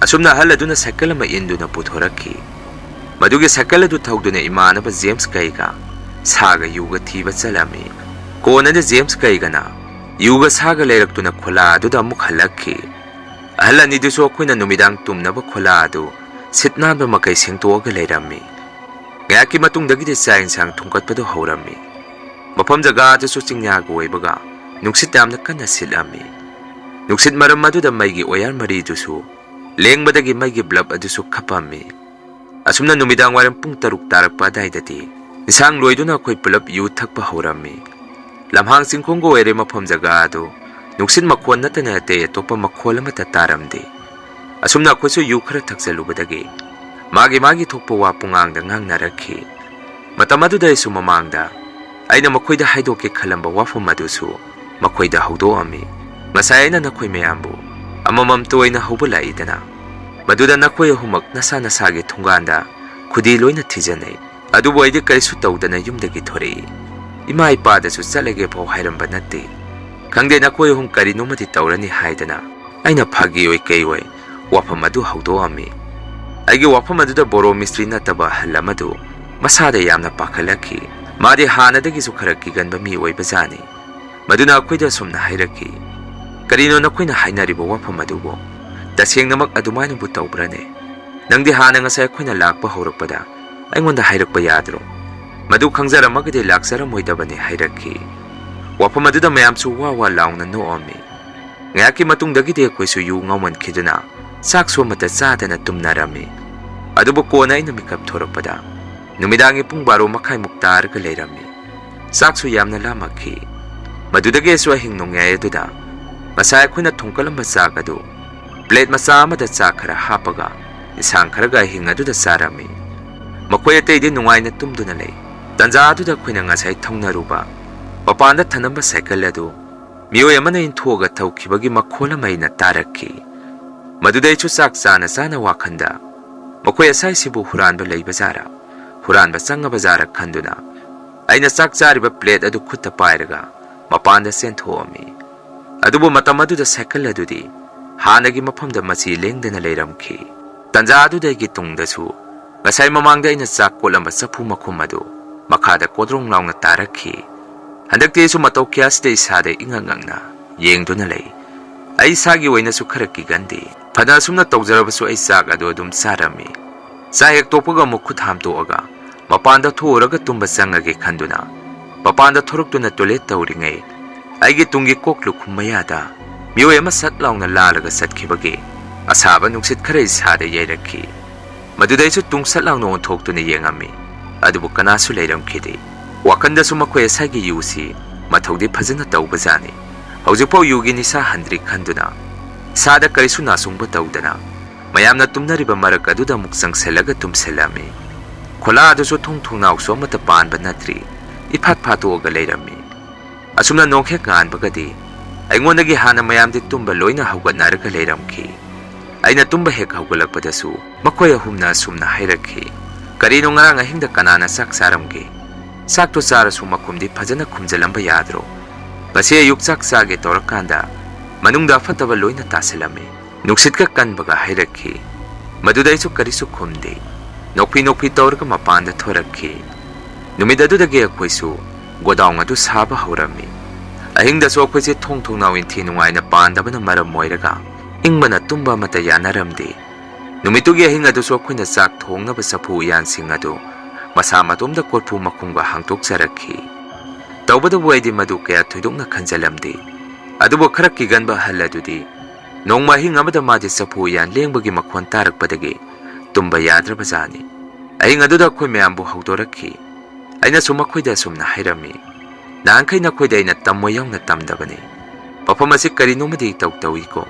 ꯑꯁꯨꯝꯅ ꯑꯍꯜ ꯑꯗꯨꯅ ꯁꯥꯏꯀꯜ ꯑꯃ ꯏꯟꯗꯨꯅ ꯄꯨꯊꯣꯔꯛꯈꯤ꯫ ꯃꯗꯨꯒꯤ ꯁꯥꯏꯀꯜ ꯑꯗꯨ ꯊꯧꯗꯨꯅ ꯏꯃꯥꯟꯅꯕ ꯖꯦꯝꯁ ꯀꯩꯒ ꯁꯥꯒ ꯌꯨꯒ ꯊꯤꯕ ꯆꯠꯂꯝꯃꯤ꯫ ꯀꯣꯟꯅꯗꯤ ꯖꯦꯝꯁ ꯀꯩꯒꯅ ꯌꯨꯒ ꯁꯥꯒ ꯂꯩꯔꯛꯇꯨꯅ ꯈꯣꯂꯥ ꯑꯗꯨꯗ ꯑꯃꯨꯛ ꯍꯜꯂꯛꯈꯤ꯫ ꯑꯍꯜ ꯑꯅꯤꯗꯨꯁꯨ ꯑꯩꯈꯣꯏꯅ ꯅꯨꯃꯤꯗꯥꯡ ꯇꯨꯝꯅꯕ ꯈꯣꯂꯥ ꯑꯗꯨ ꯁꯤꯠ ꯅꯥꯟꯕ ꯃꯈꯩ ꯁꯦꯡꯗꯣꯛꯑꯒ ꯂꯩꯔꯝꯃꯤ꯫ ꯉꯥꯏꯍꯥꯛꯀꯤ ꯃꯇꯨꯡꯗꯒꯤꯗꯤ ꯆꯥꯛ ꯏꯟꯁꯥꯡ ꯊꯣꯡꯒꯠꯄꯗꯨ ꯍꯧꯔꯝꯃꯤ꯫ ꯃꯐꯝ ꯖꯒꯥ ꯑꯗꯨꯁꯨ ꯆꯤꯡꯌꯥꯒ ꯑꯣꯏꯕꯒ ꯅꯨꯡꯁꯤꯠ ꯌꯥꯝꯅ ꯀꯟꯅ ꯁꯤꯠꯂꯝꯃꯤ꯫ ꯅꯨꯡꯁꯤꯠ ꯃꯔꯝ ꯑꯗꯨꯗ ꯃꯩꯒꯤ ꯑꯣꯌꯥꯔ ꯃꯔꯤꯗꯨꯁꯨ ꯂꯦꯡꯕꯗꯒꯤ ꯃꯩꯒꯤ ꯕ꯭ꯂꯕ ꯑꯗꯨꯁꯨ ꯈꯞꯄꯝꯃꯤ꯫ ꯑꯁꯨꯝꯅ ꯅꯨꯃꯤꯗꯥꯡ ꯋꯥꯏꯔꯝ ꯄꯨꯡ ꯇꯔꯨꯛ ꯇꯥꯔꯛꯄ ꯑꯗꯥꯏꯗꯗꯤ ꯏꯟꯁꯥꯡ ꯂꯣꯏꯗꯨꯅ ꯑꯩꯈꯣꯏ ꯄꯨꯂꯞ ꯌꯨ ꯊꯛꯄ ꯍꯧꯔꯝꯃꯤ꯫ ꯂꯝꯍꯥꯡ ꯆꯤꯡꯈꯣꯡꯒ ꯑꯣꯏꯔꯦ ꯃꯐꯝ ꯖꯒꯥ ꯑꯗꯨ꯫ ꯅꯨꯡꯁꯤꯠ ꯃꯈꯣꯟ ꯅꯠꯇꯅ ꯑꯇꯩ ꯑꯇꯣꯞꯄ ꯃꯈꯣꯜ ꯑꯃꯠꯇ ꯇꯥꯔꯝꯗꯦ꯫ ꯑꯁꯨꯝꯅ ꯑꯩꯈꯣꯏꯁꯨ ꯌꯨ ꯈꯔ ꯊꯛꯆꯜꯂꯨꯕꯗꯒꯤ ꯃꯥꯒꯤ ꯃꯥꯒꯤ ꯊꯣꯛꯄ ꯋꯥ ꯄꯨꯡꯉꯥꯡꯗ ꯉꯥꯡꯅꯔꯛꯈꯤ꯫ ꯃꯇꯝ ꯑꯗꯨꯗ ꯑꯩꯁꯨ ꯃꯃꯥꯡꯗ ꯑꯩꯅ ꯃꯈꯣꯏꯗ ꯍꯥꯏꯗꯣꯛꯀꯦ ꯈꯜꯂꯝꯕ ꯋꯥꯐꯝ ꯑꯗꯨꯁꯨ ꯃꯈꯣꯏꯗ ꯍꯧꯗꯣꯛꯑꯝꯃꯤ꯫ "ꯉꯁꯥꯏ ꯑꯩꯅ ꯅꯈꯣꯏ ꯃꯌꯥꯝꯕꯨ ꯑꯃꯃꯝꯇ ꯑꯣꯏꯅ ꯍꯧꯕ ꯂꯥꯛꯏꯗꯅ, ꯃꯗꯨꯗ ꯅꯈꯣꯏ ꯑꯍꯨꯝꯃꯛ ꯅꯁꯥ ꯅꯁꯥꯒꯤ ꯊꯣꯡꯒꯥꯟꯗ ꯈꯨꯗꯤ ꯂꯣꯏꯅ ꯊꯤꯖꯤꯟꯅꯩ꯫ ꯑꯗꯨꯕꯨ ꯑꯩꯗꯤ ꯀꯔꯤꯁꯨ ꯇꯧꯗꯅ ꯌꯨꯝꯗꯒꯤ ꯊꯣꯔꯛꯏ꯫ ꯏꯃꯥ ꯏꯄꯥꯗꯁꯨ ꯆꯠꯂꯒꯦ ꯐꯥꯎ ꯍꯥꯏꯔꯝꯕ ꯅꯠꯇꯦ꯫ ꯈꯪꯗꯦ, ꯅꯈꯣꯏ ꯑꯍꯨꯝ ꯀꯔꯤꯅꯣꯃꯗꯤ ꯇꯧꯔꯅꯤ ꯍꯥꯏꯗꯅ ꯑꯩꯅ ꯐꯥꯒꯤ ꯑꯣꯏ ꯀꯩ ꯑꯣꯏ ꯋꯥꯐꯝ ꯑꯗꯨ ꯍꯧꯗꯣꯛꯑꯝꯃꯤ"꯫ ꯑꯩꯒꯤ ꯋꯥꯐꯝ ꯑꯗꯨꯗ ꯕꯣꯔꯣ ꯃꯤꯁꯇ꯭ꯔꯤ ꯅꯠꯇꯕ ꯑꯍꯜ ꯑꯃꯗꯨ ꯃꯁꯥꯗ ꯌꯥꯝꯅ ꯄꯥꯈꯠꯂꯛꯈꯤ꯫ ꯃꯥꯗꯤ ꯍꯥꯟꯅꯗꯒꯤꯁꯨ ꯈꯔ ꯀꯤꯒꯟꯕ ꯃꯤ ꯑꯣꯏꯕꯖꯥꯠꯅꯤ꯫ ꯃꯗꯨꯅ ꯑꯩꯈꯣꯏꯗ ꯑꯁꯨꯝꯅ ꯍꯥꯏꯔꯛꯈꯤ, "ꯀꯔꯤꯅꯣ ꯅꯈꯣꯏꯅ ꯍꯥꯏꯅꯔꯤꯕ ꯋꯥꯐꯝ ꯑꯗꯨꯕꯨ? ꯇꯁꯦꯡꯅꯃꯛ ꯑꯗꯨꯃꯥꯏꯅꯕꯨ ꯇꯧꯕ꯭ꯔꯅꯦ? ꯅꯪꯗꯤ ꯍꯥꯟꯅ ꯉꯁꯥꯏ ꯑꯩꯈꯣꯏꯅ ꯂꯥꯛꯄ ꯍꯧꯔꯛꯄꯗ ꯑꯩꯉꯣꯟꯗ ꯍꯥꯏꯔꯛꯄ ꯌꯥꯗ꯭ꯔꯣ? ꯃꯗꯨ ꯈꯪꯖꯔꯝꯃꯒꯗꯤ ꯂꯥꯛꯆꯔꯝꯃꯣꯏꯗꯕꯅꯤ" ꯍꯥꯏꯔꯛꯈꯤ꯫ ꯋꯥꯐꯝ ꯑꯗꯨꯗ ꯃꯌꯥꯝꯁꯨ ꯋꯥ ꯋꯥ ꯂꯥꯎꯅ ꯅꯣꯛꯑꯝꯃꯤ꯫ ꯉꯥꯏꯍꯥꯛꯀꯤ ꯃꯇꯨꯡꯗꯒꯤꯗꯤ ꯑꯩꯈꯣꯏꯁꯨ ꯌꯨ ꯉꯥꯎꯃꯟꯈꯤꯗꯨꯅ ꯆꯥꯛꯁꯨ ꯑꯃꯠꯇ ꯆꯥꯗꯅ ꯇꯨꯝꯅꯔꯝꯃꯤ꯫ ꯑꯗꯨꯕꯨ ꯀꯣꯟꯅ ꯑꯩꯅ ꯃꯤꯀꯞ ꯊꯣꯔꯛꯄꯗ ꯅꯨꯃꯤꯗꯥꯡꯒꯤ ꯄꯨꯡ ꯕꯥꯔꯣ ꯃꯈꯥꯏꯃꯨꯛ ꯇꯥꯔꯒ ꯂꯩꯔꯝꯃꯤ꯫ ꯆꯥꯛꯁꯨ ꯌꯥꯝꯅ ꯂꯥꯝꯃꯛꯈꯤ꯫ ꯃꯗꯨꯗꯒꯤ ꯑꯩꯁꯨ ꯑꯍꯤꯡ ꯅꯣꯡꯌꯥꯏ ꯑꯗꯨꯗ ꯉꯁꯥꯏ ꯑꯩꯈꯣꯏꯅ ꯊꯣꯡꯀꯠꯂꯝꯕ ꯆꯥꯛ ꯑꯗꯨ ꯄ꯭ꯂꯦꯠ ꯃꯆꯥ ꯑꯃꯗ ꯆꯥꯛ ꯈꯔ ꯍꯥꯞꯄꯒ ꯏꯟꯁꯥꯡ ꯈꯔꯒ ꯑꯍꯤꯡ ꯑꯗꯨꯗ ꯆꯥꯔꯝꯃꯤ꯫ ꯃꯈꯣꯏ ꯑꯇꯩꯗꯤ ꯅꯨꯡꯉꯥꯏꯅ ꯇꯨꯝꯗꯨꯅ ꯂꯩ꯫ ꯇꯟꯖꯥ ꯑꯗꯨꯗ ꯑꯩꯈꯣꯏꯅ ꯉꯁꯥꯏ ꯊꯧꯅꯔꯨꯕ ꯃꯄꯥꯟꯗ ꯊꯅꯝꯕ ꯁꯥꯏꯀꯜ ꯑꯗꯨ ꯃꯤꯑꯣꯏ ꯑꯃꯅ ꯏꯟꯊꯣꯛꯑꯒ ꯊꯧꯈꯤꯕꯒꯤ ꯃꯈꯣꯜ ꯑꯃ ꯑꯩꯅ ꯇꯥꯔꯛꯈꯤ꯫ ꯃꯗꯨꯗ ꯑꯩꯁꯨ ꯆꯥꯛ ꯆꯥꯅ ꯆꯥꯅ ꯋꯥꯈꯜꯗ, "ꯃꯈꯣꯏ ꯑꯁꯥꯏꯁꯤꯕꯨ ꯍꯨꯔꯥꯟꯕ ꯂꯩꯕꯖꯥꯔꯥ? ꯍꯨꯔꯥꯟꯕ ꯆꯪꯉꯕꯖꯥꯔꯥ?" ꯈꯟꯗꯨꯅ ꯑꯩꯅ ꯆꯥꯛ ꯆꯥꯔꯤꯕ ꯄ꯭ꯂꯦꯠ ꯑꯗꯨ ꯈꯨꯠꯇ ꯄꯥꯏꯔꯒ ꯃꯄꯥꯟꯗ ꯆꯦꯟꯊꯣꯛꯑꯝꯃꯤ꯫ ꯑꯗꯨꯕꯨ ꯃꯇꯝ ꯑꯗꯨꯗ ꯁꯥꯏꯀꯜ ꯑꯗꯨꯗꯤ ꯍꯥꯟꯅꯒꯤ ꯃꯐꯝꯗ ꯃꯆꯤ ꯂꯦꯡꯗꯅ ꯂꯩꯔꯝꯈꯤ꯫ ꯇꯟꯖꯥ ꯑꯗꯨꯗ ꯑꯩꯒꯤ ꯇꯨꯡꯗꯁꯨ ꯉꯁꯥꯏ ꯃꯃꯥꯡꯗ ꯑꯩꯅ ꯆꯥꯛ ꯀꯣꯠꯂꯝꯕ ꯆꯐꯨ ꯃꯈꯨꯝ ꯑꯗꯨ ꯃꯈꯥꯗ ꯀꯣꯗ꯭ꯔꯣꯡ ꯂꯥꯎꯅ ꯇꯥꯔꯛꯈꯤ꯫ ꯍꯟꯗꯛꯇꯤ ꯑꯩꯁꯨ ꯃꯇꯧ ꯀꯌꯥꯁꯤꯗ ꯏꯁꯥꯗ ꯏꯉꯛ ꯉꯛꯅ ꯌꯦꯡꯗꯨꯅ ꯂꯩ꯫ ꯑꯩ ꯏꯁꯥꯒꯤ ꯑꯣꯏꯅꯁꯨ ꯈꯔ ꯀꯤꯒꯟꯗꯦ꯫ ꯐꯅ ꯑꯁꯨꯝꯅ ꯇꯧꯖꯔꯕꯁꯨ ꯑꯩ ꯆꯥꯛ ꯑꯗꯨ ꯑꯗꯨꯝ ꯆꯥꯔꯝꯃꯤ꯫ ꯆꯥꯛ ꯍꯦꯛ ꯇꯣꯛꯄꯒ ꯑꯃꯨꯛ ꯈꯨꯠ ꯍꯥꯝꯇꯣꯛꯑꯒ ꯃꯄꯥꯟꯗ ꯊꯣꯛꯎꯔꯒ ꯇꯨꯝꯕ ꯆꯪꯉꯒꯦ ꯈꯟꯗꯨꯅ ꯃꯄꯥꯟꯗ ꯊꯣꯔꯛꯇꯨꯅ ꯇꯣꯏꯂꯦꯠ ꯇꯧꯔꯤꯉꯩ, ꯑꯩꯒꯤ ꯇꯨꯡꯒꯤ ꯀꯣꯛ ꯂꯨꯈꯨꯝ ꯃꯌꯥꯗ ꯃꯤꯑꯣꯏ ꯑꯃ ꯁꯠ ꯂꯥꯎꯅ ꯂꯥꯜꯂꯒ ꯆꯠꯈꯤꯕꯒꯤ ꯑꯁꯥꯕ ꯅꯨꯡꯁꯤꯠ ꯈꯔ ꯏꯁꯥꯗ ꯌꯩꯔꯛꯈꯤ꯫ ꯃꯗꯨꯗ ꯑꯩꯁꯨ ꯇꯨꯡ ꯁꯠ ꯂꯥꯎꯅ ꯑꯣꯟꯊꯣꯛꯇꯨꯅ ꯌꯦꯡꯉꯝꯃꯤ꯫ ꯑꯗꯨꯕꯨ ꯀꯅꯥꯁꯨ ꯂꯩꯔꯝꯈꯤꯗꯦ꯫ ꯋꯥꯈꯟꯗꯁꯨ ꯃꯈꯣꯏ ꯑꯁꯥꯏꯒꯤ ꯌꯨꯁꯤ ꯃꯊꯧꯗꯤ ꯐꯖꯅ ꯇꯧꯕꯖꯥꯠꯅꯤ꯫ ꯍꯧꯖꯤꯛꯐꯥꯎ ꯌꯨꯒꯤ ꯅꯤꯁꯥ ꯍꯟꯗ꯭ꯔꯤ ꯈꯟꯗꯨꯅ ꯏꯁꯥꯗ ꯀꯔꯤꯁꯨ ꯅꯥꯆꯨꯡꯕ ꯇꯧꯗꯅ ꯃꯌꯥꯝꯅ ꯇꯨꯝꯅꯔꯤꯕ ꯃꯔꯛ ꯑꯗꯨꯗ ꯑꯃꯨꯛ ꯆꯪꯁꯤꯜꯂꯒ ꯇꯨꯝꯁꯤꯜꯂꯝꯃꯤ꯫ ꯈꯣꯂꯥ ꯑꯗꯨꯁꯨ ꯊꯣꯡ ꯊꯣꯡꯅꯥꯎꯁꯨ ꯑꯃꯠꯇ ꯄꯥꯟꯕ ꯅꯠꯇ꯭ꯔꯤ, ꯏꯐꯥꯠ ꯐꯥꯠꯇꯣꯛꯑꯒ ꯂꯩꯔꯝꯃꯤ꯫ ꯑꯁꯨꯝꯅ ꯅꯣꯡ ꯍꯦꯛ ꯉꯥꯟꯕꯒꯗꯤ ꯑꯩꯉꯣꯟꯗꯒꯤ ꯍꯥꯟꯅ ꯃꯌꯥꯝꯗꯤ ꯇꯨꯝꯕ ꯂꯣꯏꯅ ꯍꯧꯒꯠꯅꯔꯒ ꯂꯩꯔꯝꯈꯤ꯫ ꯑꯩꯅ ꯇꯨꯝꯕ ꯍꯦꯛ ꯍꯧꯒꯠꯂꯛꯄꯗꯁꯨ ꯃꯈꯣꯏ ꯑꯍꯨꯝꯅ ꯑꯁꯨꯝꯅ ꯍꯥꯏꯔꯛꯈꯤ, "ꯀꯔꯤꯅꯣ, ꯉꯔꯥꯡ ꯑꯍꯤꯡꯗ ꯀꯅꯥꯅ ꯆꯥꯛ ꯆꯥꯔꯝꯒꯦ? ꯆꯥꯛꯇꯣ ꯆꯥꯔꯁꯨ ꯃꯈꯨꯝꯗꯤ ꯐꯖꯅ ꯈꯨꯝꯖꯤꯜꯂꯝꯕ ꯌꯥꯗ꯭ꯔꯣ? ꯉꯁꯤ ꯑꯌꯨꯛ ꯆꯥꯛ ꯆꯥꯒꯦ ꯇꯧꯔꯀꯥꯟꯗ ꯃꯅꯨꯡꯗ ꯑꯐꯠꯇꯕ ꯂꯣꯏꯅ ꯇꯥꯁꯤꯜꯂꯝꯃꯤ"꯫ ꯅꯨꯡꯁꯤꯠꯀ ꯀꯟꯕꯒ ꯍꯩꯔꯛꯈꯤ꯫ ꯃꯗꯨꯗ ꯑꯩꯁꯨ ꯀꯔꯤꯁꯨ ꯈꯨꯝꯗꯦ꯫ ꯅꯣꯛꯐꯤ ꯅꯣꯛꯐꯤ ꯇꯧꯔꯒ ꯃꯄꯥꯟꯗ ꯊꯣꯔꯛꯈꯤ꯫ ꯅꯨꯃꯤꯠ ꯑꯗꯨꯗꯒꯤ ꯑꯩꯈꯣꯏꯁꯨ ꯒꯣꯗꯥꯎꯟ ꯑꯗꯨ ꯁꯥꯕ ꯍꯧꯔꯝꯃꯤ꯫ ꯑꯍꯤꯡꯗꯁꯨ ꯑꯩꯈꯣꯏꯁꯦ ꯊꯣꯡ ꯊꯣꯡꯅꯥꯎ ꯏꯟꯊꯤ ꯅꯨꯡꯉꯥꯏꯅ ꯄꯥꯟꯗꯕꯅ ꯃꯔꯝ ꯑꯣꯏꯔꯒ ꯏꯪꯕꯅ ꯇꯨꯝꯕ ꯑꯃꯠꯇ ꯌꯥꯅꯔꯝꯗꯦ꯫ ꯅꯨꯃꯤꯠꯇꯨꯒꯤ ꯑꯍꯤꯡ ꯑꯗꯨꯁꯨ ꯑꯩꯈꯣꯏꯅ ꯆꯥꯛ ꯊꯣꯡꯅꯕ ꯆꯐꯨ ꯎꯌꯥꯟꯁꯤꯡ ꯑꯗꯨ ꯃꯁꯥ ꯃꯇꯣꯝꯗ ꯀꯣꯔꯐꯨ ꯃꯈꯨꯝꯒ ꯍꯥꯡꯗꯣꯛꯆꯔꯛꯈꯤ꯫ ꯇꯧꯕꯇꯕꯨ ꯑꯩꯗꯤ ꯃꯗꯨ ꯀꯌꯥ ꯊꯣꯏꯗꯣꯛꯅ ꯈꯟꯖꯜꯂꯝꯗꯦ꯫ ꯑꯗꯨꯕꯨ ꯈꯔ ꯀꯤꯒꯟꯕ ꯑꯍꯜ ꯑꯗꯨꯗꯤ ꯅꯣꯡꯃ ꯑꯍꯤꯡ ꯑꯃꯗ ꯃꯥꯗꯤ ꯆꯐꯨ ꯎꯌꯥꯟ ꯂꯦꯡꯕꯒꯤ ꯃꯈꯣꯟ ꯇꯥꯔꯛꯄꯗꯒꯤ ꯇꯨꯝꯕ ꯌꯥꯗ꯭ꯔꯕꯖꯥꯠꯅꯤ꯫ ꯑꯍꯤꯡ ꯑꯗꯨꯗ ꯑꯩꯈꯣꯏ ꯃꯌꯥꯝꯕꯨ ꯍꯧꯗꯣꯔꯛꯈꯤ꯫ ꯑꯩꯅꯁꯨ ꯃꯈꯣꯏꯗ ꯑꯁꯨꯝꯅ ꯍꯥꯏꯔꯝꯃꯤ, "ꯅꯍꯥꯟꯈꯩ ꯅꯈꯣꯏꯗ ꯑꯩꯅ ꯇꯝꯃꯣ ꯌꯥꯎꯅ ꯇꯝꯗꯕꯅꯤ꯫ ꯃꯐꯝ ꯑꯁꯤ ꯀꯔꯤꯅꯣꯃꯗꯤ ꯏꯇꯧ ꯇꯧꯏꯀꯣ꯫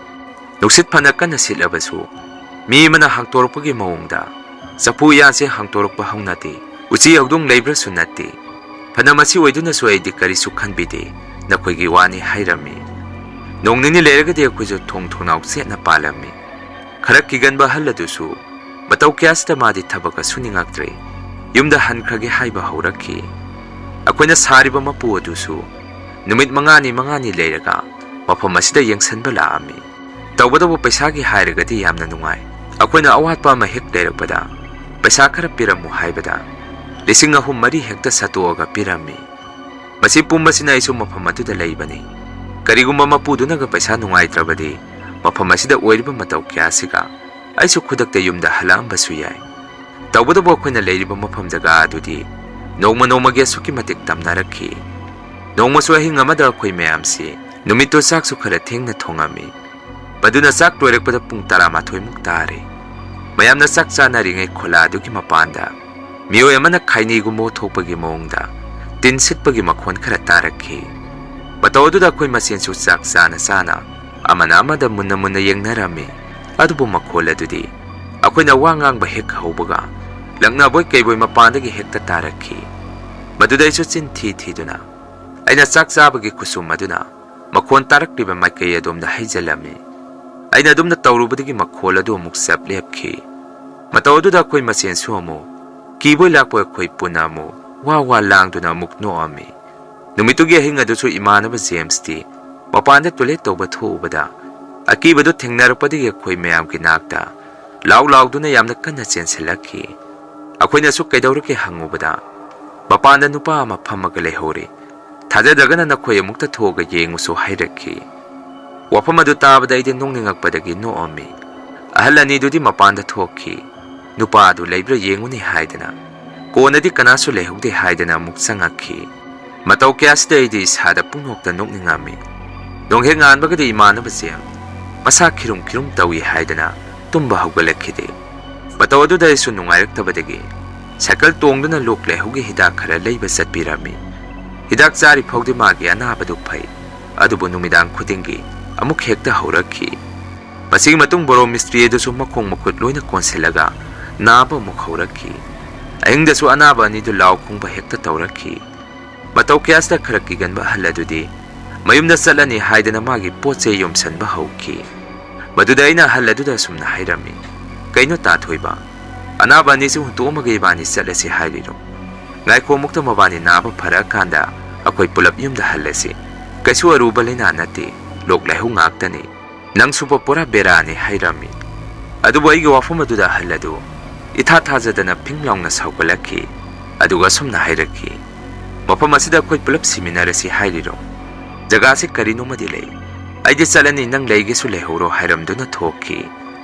ꯅꯨꯡꯁꯤꯠ ꯐꯅ ꯀꯟꯅ ꯁꯤꯠꯂꯕꯁꯨ ꯃꯤ ꯑꯃꯅ ꯍꯥꯡꯇꯣꯔꯛꯄꯒꯤ ꯃꯑꯣꯡꯗ ꯆꯐꯨ ꯎꯌꯥꯟꯁꯦ ꯍꯥꯡꯇꯣꯔꯛꯄ ꯍꯧꯅꯗꯦ꯫ ꯎꯆꯤ ꯍꯧꯗꯣꯡ ꯂꯩꯕ꯭ꯔꯥꯁꯨ ꯅꯠꯇꯦ꯫ ꯐꯅ ꯃꯁꯤ ꯑꯣꯏꯗꯨꯅꯁꯨ ꯑꯩꯗꯤ ꯀꯔꯤꯁꯨ ꯈꯟꯕꯤꯗꯦ꯫ ꯅꯈꯣꯏꯒꯤ ꯋꯥꯅꯤ ꯍꯥꯏꯔꯝꯃꯤ꯫ ꯅꯣꯡ ꯅꯤꯅꯤ ꯂꯩꯔꯒꯗꯤ ꯑꯩꯈꯣꯏꯁꯨ ꯊꯣꯡ ꯊꯣꯡꯅꯥꯎ ꯆꯦꯠꯅ ꯄꯥꯜꯂꯝꯃꯤ꯫ ꯈꯔ ꯀꯤꯒꯟꯕ ꯑꯍꯜ ꯑꯗꯨꯁꯨ ꯃꯇꯧ ꯀꯌꯥꯁꯤꯗ ꯃꯥꯗꯤ ꯊꯕꯛꯀ ꯁꯨꯅꯤꯡꯉꯛꯇ꯭ꯔꯦ꯫ ꯌꯨꯝꯗ ꯍꯟꯈ꯭ꯔꯒꯦ ꯍꯥꯏꯕ ꯍꯧꯔꯛꯈꯤ꯫ ꯑꯩꯈꯣꯏꯅ ꯁꯥꯔꯤꯕ ꯃꯄꯨ ꯑꯗꯨꯁꯨ ꯅꯨꯃꯤꯠ ꯃꯉꯥꯅꯤ ꯃꯉꯥꯅꯤ ꯂꯩꯔꯒ ꯃꯐꯝ ꯑꯁꯤꯗ ꯌꯦꯡꯁꯤꯟꯕ ꯂꯥꯛꯑꯝꯃꯤ꯫ ꯇꯧꯕꯇꯕꯨ ꯄꯩꯁꯥꯒꯤ ꯍꯥꯏꯔꯒꯗꯤ ꯌꯥꯝꯅ ꯅꯨꯡꯉꯥꯏ꯫ ꯑꯩꯈꯣꯏꯅ ꯑꯋꯥꯠꯄ ꯑꯃ ꯍꯦꯛ ꯂꯩꯔꯛꯄꯗ, "ꯄꯩꯁꯥ ꯈꯔ ꯄꯤꯔꯝꯃꯨ" ꯍꯥꯏꯕꯗ, ꯂꯤꯁꯤꯡ ꯑꯍꯨꯝ ꯃꯔꯤ ꯍꯦꯛꯇ ꯁꯠꯇꯣꯛꯑꯒ ꯄꯤꯔꯝꯃꯤ꯫ ꯃꯁꯤ ꯄꯨꯝꯕꯁꯤꯅ ꯑꯩꯁꯨ ꯃꯐꯝ ꯑꯗꯨꯗ ꯂꯩꯕꯅꯤ꯫ ꯀꯔꯤꯒꯨꯝꯕ ꯃꯄꯨꯗꯨꯅꯒ ꯄꯩꯁꯥ ꯅꯨꯡꯉꯥꯏꯇ꯭ꯔꯕꯗꯤ, ꯃꯐꯝ ꯑꯁꯤꯗ ꯑꯣꯏꯔꯤꯕ ꯃꯇꯧ ꯀꯌꯥꯁꯤꯒ ꯑꯩꯁꯨ ꯈꯨꯗꯛꯇ ꯌꯨꯝꯗ ꯍꯜꯂꯛꯑꯝꯕꯁꯨ ꯌꯥꯏ꯫ ꯇꯧꯕꯇꯕꯨ ꯑꯩꯈꯣꯏꯅ ꯂꯩꯔꯤꯕ ꯃꯐꯝ ꯖꯒꯥ ꯑꯗꯨꯗꯤ ꯅꯣꯡꯃ ꯅꯣꯡꯃꯒꯤ ꯑꯁꯨꯛꯀꯤ ꯃꯇꯤꯛ ꯇꯝꯅꯔꯛꯈꯤ꯫ ꯅꯣꯡꯃꯁꯨ ꯑꯍꯤꯡ ꯑꯃꯗ ꯑꯩꯈꯣꯏ ꯃꯌꯥꯝꯁꯤ ꯅꯨꯃꯤꯠꯇꯨ ꯆꯥꯛꯁꯨ ꯈꯔ ꯊꯦꯡꯅ ꯊꯣꯡꯉꯝꯃꯤ꯫ ꯃꯗꯨꯅ ꯆꯥꯛ ꯂꯣꯏꯔꯛꯄꯗ ꯄꯨꯡ ꯇꯔꯥꯃꯥꯊꯣꯏꯃꯨꯛ ꯇꯥꯔꯦ꯫ ꯃꯌꯥꯝꯅ ꯆꯥꯛ ꯆꯥꯅꯔꯤꯉꯩ ꯈꯣꯂꯥ ꯑꯗꯨꯒꯤ ꯃꯄꯥꯟꯗ ꯃꯤꯑꯣꯏ ꯑꯃꯅ ꯈꯥꯏꯅꯤꯒꯨꯝꯕ ꯊꯣꯛꯄꯒꯤ ꯃꯑꯣꯡꯗ ꯇꯤꯟ ꯁꯤꯠꯄꯒꯤ ꯃꯈꯣꯟ ꯈꯔ ꯇꯥꯔꯛꯈꯤ꯫ ꯃꯇꯧ ꯑꯗꯨꯗ ꯑꯩꯈꯣꯏ ꯃꯁꯦꯟꯁꯨ ꯆꯥꯛ ꯆꯥꯅ ꯆꯥꯅ ꯑꯃꯅ ꯑꯃꯗ ꯃꯨꯟꯅ ꯃꯨꯟꯅ ꯌꯦꯡꯅꯔꯝꯃꯤ꯫ ꯑꯗꯨꯕꯨ ꯃꯈꯣꯜ ꯑꯗꯨꯗꯤ ꯑꯩꯈꯣꯏꯅ ꯋꯥ ꯉꯥꯡꯕ ꯍꯦꯛ ꯍꯧꯕꯒ ꯂꯛꯅꯕꯣꯏ ꯀꯩꯕꯣꯏ ꯃꯄꯥꯟꯗꯒꯤ ꯍꯦꯛꯇ ꯇꯥꯔꯛꯈꯤ꯫ ꯃꯗꯨꯗ ꯑꯩꯁꯨ ꯆꯤꯟ ꯊꯤ ꯊꯤꯗꯨꯅ ꯑꯩꯅ ꯆꯥꯛ ꯆꯥꯕꯒꯤ ꯈꯨꯁꯨꯝ ꯑꯗꯨꯅ ꯃꯈꯣꯟ ꯇꯥꯔꯛꯂꯤꯕ ꯃꯥꯏꯀꯩ ꯑꯗꯣꯝꯗ ꯍꯩꯖꯤꯜꯂꯝꯃꯤ꯫ ꯑꯩꯅ ꯑꯗꯨꯝꯅ ꯇꯧꯔꯨꯕꯗꯒꯤ ꯃꯈꯣꯜ ꯑꯗꯨ ꯑꯃꯨꯛ ꯆꯞ ꯂꯦꯞꯈꯤ꯫ ꯃꯇꯧ ꯑꯗꯨꯗ ꯑꯩꯈꯣꯏ ꯃꯁꯦꯟꯁꯨ ꯑꯃꯨꯛ ꯀꯤꯕꯣꯏ ꯂꯥꯛꯄꯣꯏ ꯑꯩꯈꯣꯏ ꯄꯨꯟꯅ ꯑꯃꯨꯛ ꯋꯥ ꯋꯥ ꯂꯥꯡꯗꯨꯅ ꯑꯃꯨꯛ ꯅꯣꯛꯑꯝꯃꯤ꯫ ꯅꯨꯃꯤꯠꯇꯨꯒꯤ ꯑꯍꯤꯡ ꯑꯗꯨꯁꯨ ꯏꯃꯥꯟꯅꯕ ꯖꯦꯝꯁꯇꯤ ꯃꯄꯥꯟꯗ ꯇꯣꯏꯂꯦꯠ ꯇꯧꯕ ꯊꯣꯛꯎꯕꯗ ꯑꯀꯤꯕꯗꯨ ꯊꯦꯡꯅꯔꯛꯄꯗꯒꯤ ꯑꯩꯈꯣꯏ ꯃꯌꯥꯝꯒꯤ ꯅꯥꯛꯇ ꯂꯥꯎ ꯂꯥꯎꯗꯨꯅ ꯌꯥꯝꯅ ꯀꯟꯅ ꯆꯦꯟꯁꯤꯜꯂꯛꯈꯤ꯫ ꯑꯩꯈꯣꯏꯅꯁꯨ ꯀꯩꯗꯧꯔꯒꯦ ꯍꯪꯉꯨꯕꯗ ꯃꯄꯥꯟꯗ ꯅꯨꯄꯥ ꯑꯃ ꯐꯝꯃꯒ ꯂꯩꯍꯧꯔꯤ꯫ ꯊꯥꯖꯗ꯭ꯔꯒꯅ ꯅꯈꯣꯏ ꯑꯃꯨꯛꯇ ꯊꯣꯛꯑꯒ ꯌꯦꯡꯉꯨꯁꯨ ꯍꯥꯏꯔꯛꯈꯤ꯫ ꯋꯥꯐꯝ ꯑꯗꯨ ꯇꯥꯕꯗ ꯑꯩꯗꯤ ꯅꯣꯛꯅꯤꯡꯉꯛꯄꯗꯒꯤ ꯅꯣꯛꯑꯝꯃꯤ꯫ ꯑꯍꯜ ꯑꯅꯤꯗꯨꯗꯤ ꯃꯄꯥꯟꯗ ꯊꯣꯛꯈꯤ꯫ ꯅꯨꯄꯥ ꯑꯗꯨ ꯂꯩꯕ꯭ꯔꯥ ꯌꯦꯡꯉꯨꯅꯤ ꯍꯥꯏꯗꯅ꯫ ꯀꯣꯟꯅꯗꯤ ꯀꯅꯥꯁꯨ ꯂꯩꯍꯧꯗꯦ ꯍꯥꯏꯗꯅ ꯑꯃꯨꯛ ꯆꯪꯉꯛꯈꯤ꯫ ꯃꯇꯧ ꯀꯌꯥꯁꯤꯗ ꯑꯩꯗꯤ ꯏꯁꯥꯗ ꯄꯨꯡꯅꯣꯛꯇ ꯅꯣꯛꯅꯤꯡꯉꯝꯃꯤ꯫ ꯅꯣꯡꯍꯦꯛ ꯉꯥꯟꯕꯒꯗꯤ ꯏꯃꯥꯟꯅꯕ ꯖꯦꯝ ꯃꯁꯥ ꯈꯤꯔꯨꯝ ꯈꯤꯔꯨꯝ ꯇꯧꯏ ꯍꯥꯏꯗꯅ ꯇꯨꯝꯕ ꯍꯧꯒꯠꯂꯛꯈꯤꯗꯦ꯫ ꯃꯇꯧ ꯑꯗꯨꯗ ꯑꯩꯁꯨ ꯅꯨꯡꯉꯥꯏꯔꯛꯇꯕꯗꯒꯤ ꯁꯥꯏꯀꯜ ꯇꯣꯡꯗꯨꯅ ꯂꯣꯛ ꯂꯥꯏꯍꯧꯒꯤ ꯍꯤꯗꯥꯛ ꯈꯔ ꯂꯩꯕ ꯆꯠꯄꯤꯔꯝꯃꯤ꯫ ꯍꯤꯗꯥꯛ ꯆꯥꯔꯤ ꯐꯥꯎꯗꯤ ꯃꯥꯒꯤ ꯑꯅꯥꯕꯗꯨ ꯐꯩ, ꯑꯗꯨꯕꯨ ꯅꯨꯃꯤꯗꯥꯡ ꯈꯨꯗꯤꯡꯒꯤ ꯑꯃꯨꯛ ꯍꯦꯛꯇ ꯍꯧꯔꯛꯈꯤ꯫ ꯃꯁꯤꯒꯤ ꯃꯇꯨꯡ ꯕꯣꯔꯣ ꯃꯤꯁꯇ꯭ꯔꯤ ꯑꯗꯨꯁꯨ ꯃꯈꯣꯡ ꯃꯈꯨꯠ ꯂꯣꯏꯅ ꯀꯣꯟꯁꯤꯜꯂꯒ ꯅꯥꯕ ꯑꯃꯨꯛ ꯍꯧꯔꯛꯈꯤ꯫ ꯑꯍꯤꯡꯗꯁꯨ ꯑꯅꯥꯕ ꯑꯅꯤꯗꯨ ꯂꯥꯎ ꯈꯣꯡꯕ ꯍꯦꯛꯇ ꯇꯧꯔꯛꯈꯤ꯫ ꯃꯇꯧ ꯀꯌꯥꯁꯤꯗ ꯈꯔ ꯀꯤꯒꯟꯕ ꯑꯍꯜ ꯑꯗꯨꯗꯤ ꯃꯌꯨꯝꯗ ꯆꯠꯂꯅꯤ ꯍꯥꯏꯗꯅ ꯃꯥꯒꯤ ꯄꯣꯠ ꯆꯩ ꯌꯣꯝꯁꯟꯕ ꯍꯧꯈꯤ꯫ ꯃꯗꯨꯗ ꯑꯩꯅ ꯑꯍꯜ ꯑꯗꯨꯗ ꯑꯁꯨꯝꯅ ꯍꯥꯏꯔꯝꯃꯤ, "ꯀꯩꯅꯣ ꯇꯥꯊꯣꯏꯕ, ꯑꯅꯥꯕ ꯑꯅꯤꯁꯤ ꯍꯨꯟꯇꯣꯛꯑꯝꯃꯒ ꯏꯕꯥꯅꯤ ꯆꯠꯂꯁꯤ ꯍꯥꯏꯔꯤꯔꯣ? ꯉꯥꯏꯈꯣ, ꯑꯃꯨꯛꯇ ꯃꯕꯥꯅꯤ ꯅꯥꯕ ꯐꯔꯛꯑꯀꯥꯟꯗ ꯑꯩꯈꯣꯏ ꯄꯨꯂꯞ ꯌꯨꯝꯗ ꯍꯜꯂꯁꯤ꯫ ꯀꯩꯁꯨ ꯑꯔꯨꯕ ꯂꯩꯅꯥ ꯅꯠꯇꯦ, ꯂꯣꯛ ꯂꯥꯏꯍꯧ ꯉꯥꯛꯇꯅꯤ꯫ ꯅꯪꯁꯨꯕ ꯄꯨꯔꯥ ꯕꯦꯔꯥꯅꯤ" ꯍꯥꯏꯔꯝꯃꯤ꯫ ꯑꯗꯨꯕꯨ ꯑꯩꯒꯤ ꯋꯥꯐꯝ ꯑꯗꯨꯗ ꯑꯍꯜ ꯑꯗꯨ ꯏꯊꯥ ꯊꯥꯖꯗꯅ ꯐꯤꯡ ꯂꯥꯎꯅ ꯁꯥꯎꯒꯠꯂꯛꯈꯤ꯫ ꯑꯗꯨꯒ ꯑꯁꯨꯝꯅ ꯍꯥꯏꯔꯛꯈꯤ, "ꯃꯐꯝ ꯑꯁꯤꯗ ꯑꯩꯈꯣꯏ ꯄꯨꯂꯞ ꯁꯤꯃꯤꯟꯅꯔꯁꯤ ꯍꯥꯏꯔꯤꯔꯣ? ꯖꯒꯥꯁꯤ ꯀꯔꯤꯅꯣꯃꯗꯤ ꯂꯩ꯫ ꯑꯩꯗꯤ ꯆꯠꯂꯅꯤ, ꯅꯪ ꯂꯩꯒꯦꯁꯨ ꯂꯩꯍꯧꯔꯣ" ꯍꯥꯏꯔꯝꯗꯨꯅ ꯊꯣꯛꯈꯤ꯫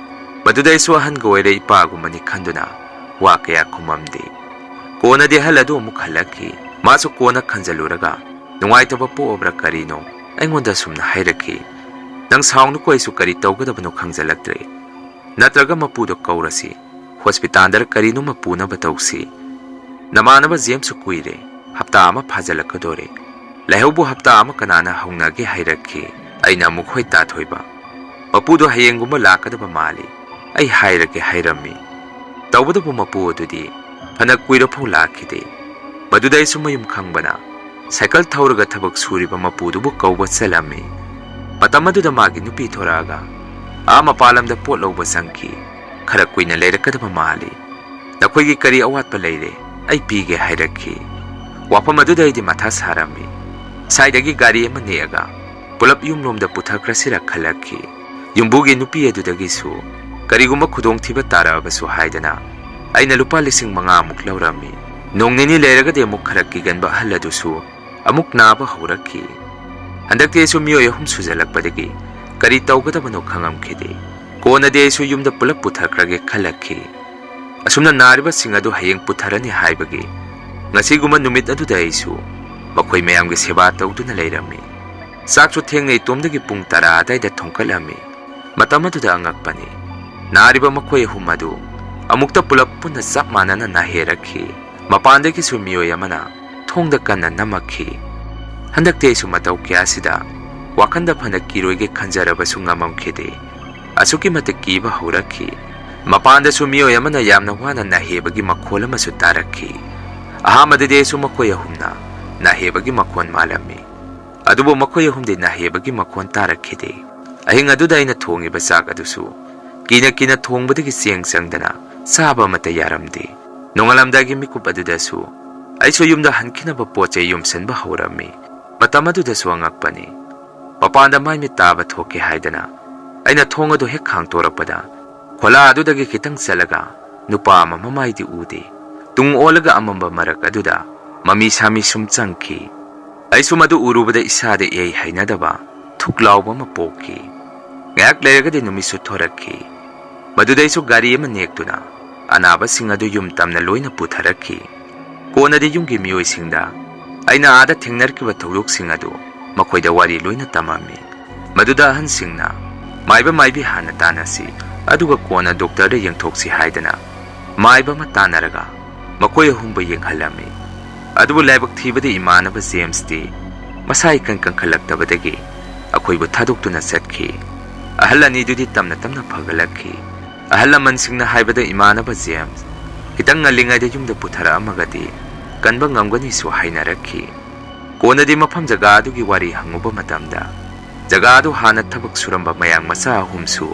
ꯃꯗꯨꯗ ꯑꯩꯁꯨ ꯑꯍꯟꯒ ꯑꯣꯏꯔꯦ ꯏꯄꯥꯒꯨꯝꯕꯅꯤ ꯈꯟꯗꯨꯅ ꯋꯥ ꯀꯌꯥ ꯈꯨꯝꯃꯝꯗꯦ꯫ ꯀꯣꯟꯅꯗꯤ ꯑꯍꯜ ꯑꯗꯨ ꯑꯃꯨꯛ ꯍꯜꯂꯛꯈꯤ꯫ ꯃꯥꯁꯨ ꯀꯣꯟꯅ ꯈꯟꯖꯜꯂꯨꯔꯒ ꯅꯨꯡꯉꯥꯏꯇꯕ ꯄꯣꯛꯑꯕ꯭ꯔꯥ ꯀꯔꯤꯅꯣ ꯑꯩꯉꯣꯟꯗ ꯑꯁꯨꯝꯅ ꯍꯥꯏꯔꯛꯈꯤ, "ꯅꯪ ꯁꯥꯎꯅꯨꯀꯣ, ꯑꯩꯁꯨ ꯀꯔꯤ ꯇꯧꯒꯗꯕꯅꯣ ꯈꯪꯖꯜꯂꯛꯇ꯭ꯔꯦ꯫ ꯅꯠꯇ꯭ꯔꯒ ꯃꯄꯨꯗꯣ ꯀꯧꯔꯁꯤ, ꯍꯣꯁꯄꯤꯇꯥꯜꯗꯔ ꯀꯔꯤꯅꯣꯃ ꯄꯨꯅꯕ ꯇꯧꯁꯤ꯫ ꯅꯃꯥꯟꯅꯕ ꯖꯦꯝꯁꯁꯨ ꯀꯨꯏꯔꯦ, ꯍꯞꯇꯥ ꯑꯃ ꯐꯥꯖꯤꯜꯂꯛꯀꯗꯣꯔꯦ꯫ ꯂꯥꯏꯍꯧꯕꯨ ꯍꯞꯇꯥ ꯑꯃ ꯀꯅꯥꯅ ꯍꯧꯅꯒꯦ?" ꯍꯥꯏꯔꯛꯈꯤ꯫ ꯑꯩꯅ ꯑꯃꯨꯛ, "ꯍꯣꯏ ꯇꯥꯊꯣꯏꯕ, ꯃꯄꯨꯗꯣ ꯍꯌꯦꯡꯒꯨꯝꯕ ꯂꯥꯛꯀꯗꯕ ꯃꯥꯜꯂꯤ, ꯑꯩ ꯍꯥꯏꯔꯒꯦ" ꯍꯥꯏꯔꯝꯃꯤ꯫ ꯇꯧꯕꯇꯕꯨ ꯃꯄꯨ ꯑꯗꯨꯗꯤ ꯐꯅ ꯀꯨꯏꯔꯐꯥꯎ ꯂꯥꯛꯈꯤꯗꯦ꯫ ꯃꯗꯨꯗ ꯑꯩꯁꯨ ꯃꯌꯨꯝ ꯈꯪꯕꯅ ꯁꯥꯏꯀꯜ ꯊꯧꯔꯒ ꯊꯕꯛ ꯁꯨꯔꯤꯕ ꯃꯄꯨꯗꯨꯕꯨ ꯀꯧꯕ ꯆꯠꯂꯝꯃꯤ꯫ ꯃꯇꯝ ꯑꯗꯨꯗ ꯃꯥꯒꯤ ꯅꯨꯄꯤ ꯊꯣꯔꯛꯑꯒ ꯑꯥ ꯃꯄꯥꯟ ꯂꯝꯗ ꯄꯣꯠ ꯂꯧꯕ ꯆꯪꯈꯤ꯫ "ꯈꯔ ꯀꯨꯏꯅ ꯂꯩꯔꯛꯀꯗꯕ ꯃꯥꯜꯂꯤ꯫ ꯅꯈꯣꯏꯒꯤ ꯀꯔꯤ ꯑꯋꯥꯠꯄ ꯂꯩꯔꯦ, ꯑꯩ ꯄꯤꯒꯦ" ꯍꯥꯏꯔꯛꯈꯤ꯫ ꯋꯥꯐꯝ ꯑꯗꯨꯗ ꯑꯩꯗꯤ ꯃꯊꯥ ꯁꯥꯔꯝꯃꯤ꯫ ꯁ꯭ꯋꯥꯏꯗꯒꯤ ꯒꯥꯔꯤ ꯑꯃ ꯅꯦꯛꯑꯒ ꯄꯨꯂꯞ ꯌꯨꯝꯂꯣꯝꯗ ꯄꯨꯊꯈ꯭ꯔꯁꯤꯔ ꯈꯜꯂꯛꯈꯤ꯫ ꯌꯨꯝꯕꯨꯒꯤ ꯅꯨꯄꯤ ꯑꯗꯨꯗꯒꯤꯁꯨ ꯀꯔꯤꯒꯨꯝꯕ ꯈꯨꯗꯣꯡꯊꯤꯕ ꯇꯥꯔꯛꯑꯕꯁꯨ ꯍꯥꯏꯗꯅ ꯑꯩꯅ ꯂꯨꯄꯥ ꯂꯤꯁꯤꯡ ꯃꯉꯥꯃꯨꯛ ꯂꯧꯔꯝꯃꯤ꯫ ꯅꯣꯡ ꯅꯤꯅꯤ ꯂꯩꯔꯒꯗꯤ ꯑꯃꯨꯛ ꯈꯔ ꯀꯤꯒꯟꯕ ꯑꯍꯜ ꯑꯗꯨꯁꯨ ꯑꯃꯨꯛ ꯅꯥꯕ ꯍꯧꯔꯛꯈꯤ꯫ ꯍꯟꯗꯛꯇꯤ ꯑꯩꯁꯨ ꯃꯤꯑꯣꯏ ꯑꯍꯨꯝ ꯁꯨꯖꯜꯂꯛꯄꯗꯒꯤ ꯀꯔꯤ ꯇꯧꯒꯗꯕꯅꯣ ꯈꯪꯉꯝꯈꯤꯗꯦ꯫ ꯀꯣꯟꯅꯗꯤ ꯑꯩꯁꯨ ꯌꯨꯝꯗ ꯄꯨꯂꯞ ꯄꯨꯊꯈ꯭ꯔꯒꯦ ꯈꯜꯂꯛꯈꯤ꯫ ꯑꯁꯨꯝꯅ ꯅꯥꯔꯤꯕꯁꯤꯡ ꯑꯗꯨ ꯍꯌꯦꯡ ꯄꯨꯊꯔꯅꯤ ꯍꯥꯏꯕꯒꯤ ꯉꯁꯤꯒꯨꯝꯕ ꯅꯨꯃꯤꯠ ꯑꯗꯨꯗ ꯑꯩꯁꯨ ꯃꯈꯣꯏ ꯃꯌꯥꯝꯒꯤ ꯁꯦꯕꯥ ꯇꯧꯗꯨꯅ ꯂꯩꯔꯝꯃꯤ꯫ ꯆꯥꯛꯁꯨ ꯊꯦꯡꯅ ꯏꯇꯣꯝꯗꯒꯤ ꯄꯨꯡ ꯇꯔꯥ ꯑꯗꯥꯏꯗ ꯊꯣꯡꯀꯠꯂꯝꯃꯤ꯫ ꯃꯇꯝ ꯑꯗꯨꯗ ꯑꯉꯛꯄꯅꯤ, ꯅꯥꯔꯤꯕ ꯃꯈꯣꯏ ꯑꯍꯨꯝ ꯑꯗꯨ ꯑꯃꯨꯛꯇ ꯄꯨꯂꯞ ꯄꯨꯟꯅ ꯆꯞ ꯃꯥꯟꯅꯅ ꯅꯥꯍꯦꯔꯛꯈꯤ꯫ ꯃꯄꯥꯟꯗꯒꯤꯁꯨ ꯃꯤꯑꯣꯏ ꯑꯃꯅ ꯊꯣꯡꯗ ꯀꯟꯅ ꯅꯝꯃꯛꯈꯤ꯫ ꯍꯟꯗꯛꯇꯤ ꯑꯩꯁꯨ ꯃꯇꯧ ꯀꯌꯥꯁꯤꯗ ꯋꯥꯈꯟꯗ ꯐꯅ ꯀꯤꯔꯣꯏꯒꯦ ꯈꯟꯖꯔꯕꯁꯨ ꯉꯝꯃꯝꯈꯤꯗꯦ꯫ ꯑꯁꯨꯛꯀꯤ ꯃꯇꯤꯛ ꯀꯤꯕ ꯍꯧꯔꯛꯈꯤ꯫ ꯃꯄꯥꯟꯗꯁꯨ ꯃꯤꯑꯣꯏ ꯑꯃꯅ ꯌꯥꯝꯅ ꯋꯥꯅ ꯅꯥꯍꯦꯕꯒꯤ ꯃꯈꯣꯜ ꯑꯃꯁꯨ ꯇꯥꯔꯛꯈꯤ꯫ ꯑꯍꯥꯟꯕꯗꯗꯤ ꯑꯩꯁꯨ ꯃꯈꯣꯏ ꯑꯍꯨꯝꯅ ꯅꯥꯍꯦꯕꯒꯤ ꯃꯈꯣꯟ ꯃꯥꯜꯂꯝꯃꯤ, ꯑꯗꯨꯕꯨ ꯃꯈꯣꯏ ꯑꯍꯨꯝꯗꯤ ꯅꯥꯍꯦꯕꯒꯤ ꯃꯈꯣꯟ ꯇꯥꯔꯛꯈꯤꯗꯦ꯫ ꯑꯍꯤꯡ ꯑꯗꯨꯗ ꯑꯩꯅ ꯊꯣꯡꯉꯤꯕ ꯆꯥꯛ ꯑꯗꯨꯁꯨ ꯀꯤꯅ ꯀꯤꯅ ꯊꯣꯡꯕꯗꯒꯤ ꯆꯦꯡ ꯆꯪꯗꯅ ꯆꯥꯕ ꯑꯃꯠꯇ ꯌꯥꯔꯝꯗꯦ꯫ ꯅꯣꯡꯉꯥꯜꯂꯝꯗꯥꯏꯒꯤ ꯃꯤꯀꯨꯞ ꯑꯗꯨꯗꯁꯨ ꯑꯩꯁꯨ ꯌꯨꯝꯗ ꯍꯟꯈꯤꯅꯕ ꯄꯣꯠ ꯆꯩ ꯌꯨꯝꯁꯤꯟꯕ ꯍꯧꯔꯝꯃꯤ꯫ ꯃꯇꯝ ꯑꯗꯨꯗꯁꯨ ꯑꯉꯛꯄꯅꯤ, ꯃꯄꯥꯟꯗ ꯃꯥꯏ ꯃꯤꯠ ꯇꯥꯕ ꯊꯣꯛꯀꯦ ꯍꯥꯏꯗꯅ ꯑꯩꯅ ꯊꯣꯡ ꯑꯗꯨ ꯍꯦꯛ ꯍꯥꯡꯇꯣꯔꯛꯄꯗ, ꯈꯣꯂꯥ ꯑꯗꯨꯗꯒꯤ ꯈꯤꯇꯪ ꯆꯠꯂꯒ ꯅꯨꯄꯥ ꯑꯃ ꯃꯃꯥꯏꯗꯤ ꯎꯗꯦ, ꯇꯨꯡ ꯑꯣꯜꯂꯒ ꯑꯃꯝꯕ ꯃꯔꯛ ꯑꯗꯨꯗ ꯃꯃꯤ ꯁꯥꯃꯤ ꯁꯨꯝ ꯆꯪꯈꯤ꯫ ꯑꯩꯁꯨ ꯃꯗꯨ ꯎꯔꯨꯕꯗ ꯏꯁꯥꯗ ꯏꯍꯩ ꯍꯩꯅꯗꯕ ꯊꯨꯛ ꯂꯥꯎꯕ ꯑꯃ ꯄꯣꯛꯈꯤ꯫ ꯉꯥꯏꯍꯥꯛ ꯂꯩꯔꯒꯗꯤ ꯅꯨꯃꯤꯠꯁꯨ ꯊꯣꯔꯛꯈꯤ꯫ ꯃꯗꯨꯗꯩꯁꯨ ꯒꯥꯔꯤ ꯑꯃ ꯅꯦꯛꯇꯨꯅ ꯑꯅꯥꯕꯁꯤꯡ ꯑꯗꯨ ꯌꯨꯝ ꯇꯝꯅ ꯂꯣꯏꯅ ꯄꯨꯊꯔꯛꯈꯤ꯫ ꯀꯣꯟꯅꯗꯤ ꯌꯨꯝꯒꯤ ꯃꯤꯑꯣꯏꯁꯤꯡꯗ ꯑꯩꯅ ꯑꯥꯗ ꯊꯦꯡꯅꯔꯛꯈꯤꯕ ꯊꯧꯗꯣꯛꯁꯤꯡ ꯑꯗꯨ ꯃꯈꯣꯏꯗ ꯋꯥꯔꯤ ꯂꯣꯏꯅ ꯇꯝꯃꯝꯃꯤ꯫ ꯃꯗꯨꯗ ꯑꯍꯟꯁꯤꯡꯅ, "ꯃꯥꯏꯕ ꯃꯥꯏꯕꯤ ꯍꯥꯟꯅ ꯇꯥꯟꯅꯁꯤ, ꯑꯗꯨꯒ ꯀꯣꯟꯅ ꯗꯣꯛꯇꯔꯗ ꯌꯦꯡꯊꯣꯛꯁꯤ" ꯍꯥꯏꯗꯅ ꯃꯥꯏꯕ ꯑꯃ ꯇꯥꯟꯅꯔꯒ ꯃꯈꯣꯏ ꯑꯍꯨꯝꯕꯨ ꯌꯦꯡꯍꯜꯂꯝꯃꯤ꯫ ꯑꯗꯨꯕꯨ ꯂꯥꯏꯕꯛ ꯊꯤꯕꯗꯤ ꯏꯃꯥꯟꯅꯕ ꯖꯦꯝꯁꯇꯤ ꯃꯁꯥ ꯏꯀꯟ ꯀꯟꯈꯠꯂꯛꯇꯕꯗꯒꯤ ꯑꯩꯈꯣꯏꯕꯨ ꯊꯥꯗꯣꯛꯇꯨꯅ ꯆꯠꯈꯤ꯫ ꯑꯍꯜ ꯑꯅꯤꯗꯨꯗꯤ ꯇꯞꯅ ꯇꯞꯅ ꯐꯒꯠꯂꯛꯈꯤ꯫ ꯑꯍꯜ ꯂꯃꯟꯁꯤꯡꯅ ꯍꯥꯏꯕꯗ ꯏꯃꯥꯟꯅꯕ ꯖꯦꯝꯁ ꯈꯤꯇꯪ ꯉꯜꯂꯤꯉꯩꯗ ꯌꯨꯝꯗ ꯄꯨꯊꯔꯛꯑꯝꯃꯒꯗꯤ ꯀꯟꯕ ꯉꯝꯒꯅꯤꯁꯨ ꯍꯥꯏꯅꯔꯛꯈꯤ꯫ ꯀꯣꯟꯅꯗꯤ ꯃꯐꯝ ꯖꯒꯥ ꯑꯗꯨꯒꯤ ꯋꯥꯔꯤ ꯍꯪꯉꯨꯕ ꯃꯇꯝꯗ, ꯖꯒꯥ ꯑꯗꯨ ꯍꯥꯟꯅ ꯊꯕꯛ ꯁꯨꯔꯝꯕ ꯃꯌꯥꯡ ꯃꯆꯥ ꯑꯍꯨꯝꯁꯨ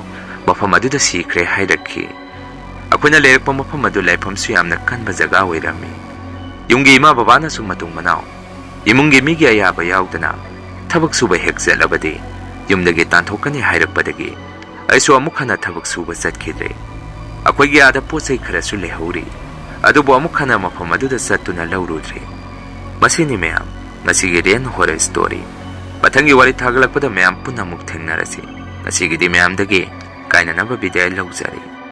ꯃꯐꯝ ꯑꯗꯨꯗ ꯁꯤꯈ꯭ꯔꯦ ꯍꯥꯏꯔꯛꯈꯤ꯫ ꯑꯩꯈꯣꯏꯅ ꯂꯩꯔꯛꯄ ꯃꯐꯝ ꯑꯗꯨ ꯂꯥꯏꯐꯝꯁꯨ ꯌꯥꯝꯅ ꯀꯟꯕ ꯖꯒꯥ ꯑꯣꯏꯔꯝꯃꯤ꯫ ꯌꯨꯝꯒꯤ ꯏꯃꯥ ꯕꯕꯥꯅꯁꯨ ꯃꯇꯨꯡ ꯃꯅꯥꯎ ꯏꯃꯨꯡꯒꯤ ꯃꯤꯒꯤ ꯑꯌꯥꯕ ꯌꯥꯎꯗꯅ ꯊꯕꯛ ꯁꯨꯕ ꯍꯦꯛ ꯆꯠꯂꯕꯗꯤ ꯌꯨꯝꯗꯒꯤ ꯇꯥꯟꯊꯣꯛꯀꯅꯤ ꯍꯥꯏꯔꯛꯄꯗꯒꯤ ꯑꯩꯁꯨ ꯑꯃꯨꯛ ꯍꯟꯅ ꯊꯕꯛ ꯁꯨꯕ ꯆꯠꯈꯤꯗ꯭ꯔꯦ꯫ ꯑꯩꯈꯣꯏꯒꯤ ꯑꯥꯗ ꯄꯣꯠ ꯆꯩ ꯈꯔꯁꯨ ꯂꯩꯍꯧꯔꯤ, ꯑꯗꯨꯕꯨ ꯑꯃꯨꯛ ꯍꯟꯅ ꯃꯐꯝ ꯑꯗꯨꯗ ꯆꯠꯇꯨꯅ ꯂꯧꯔꯨꯗ꯭ꯔꯦ꯫ ꯃꯁꯤꯅꯤ ꯃꯌꯥꯝ, ꯉꯁꯤꯒꯤ ꯔꯦꯟ ꯍꯣꯔꯔ ꯁ꯭ꯇꯣꯔꯤ꯫ ꯃꯊꯪꯒꯤ ꯋꯥꯔꯤ ꯊꯥꯒꯠꯂꯛꯄꯗ ꯃꯌꯥꯝ ꯄꯨꯟꯅ ꯑꯃꯨꯛ ꯊꯦꯡꯅꯔꯁꯤ꯫ ꯉꯁꯤꯒꯤꯗꯤ ꯃꯌꯥꯝꯗꯒꯤ ꯀꯥꯏꯅꯅꯕ ꯕꯤꯗꯥꯏ ꯂꯧꯖꯔꯤ꯫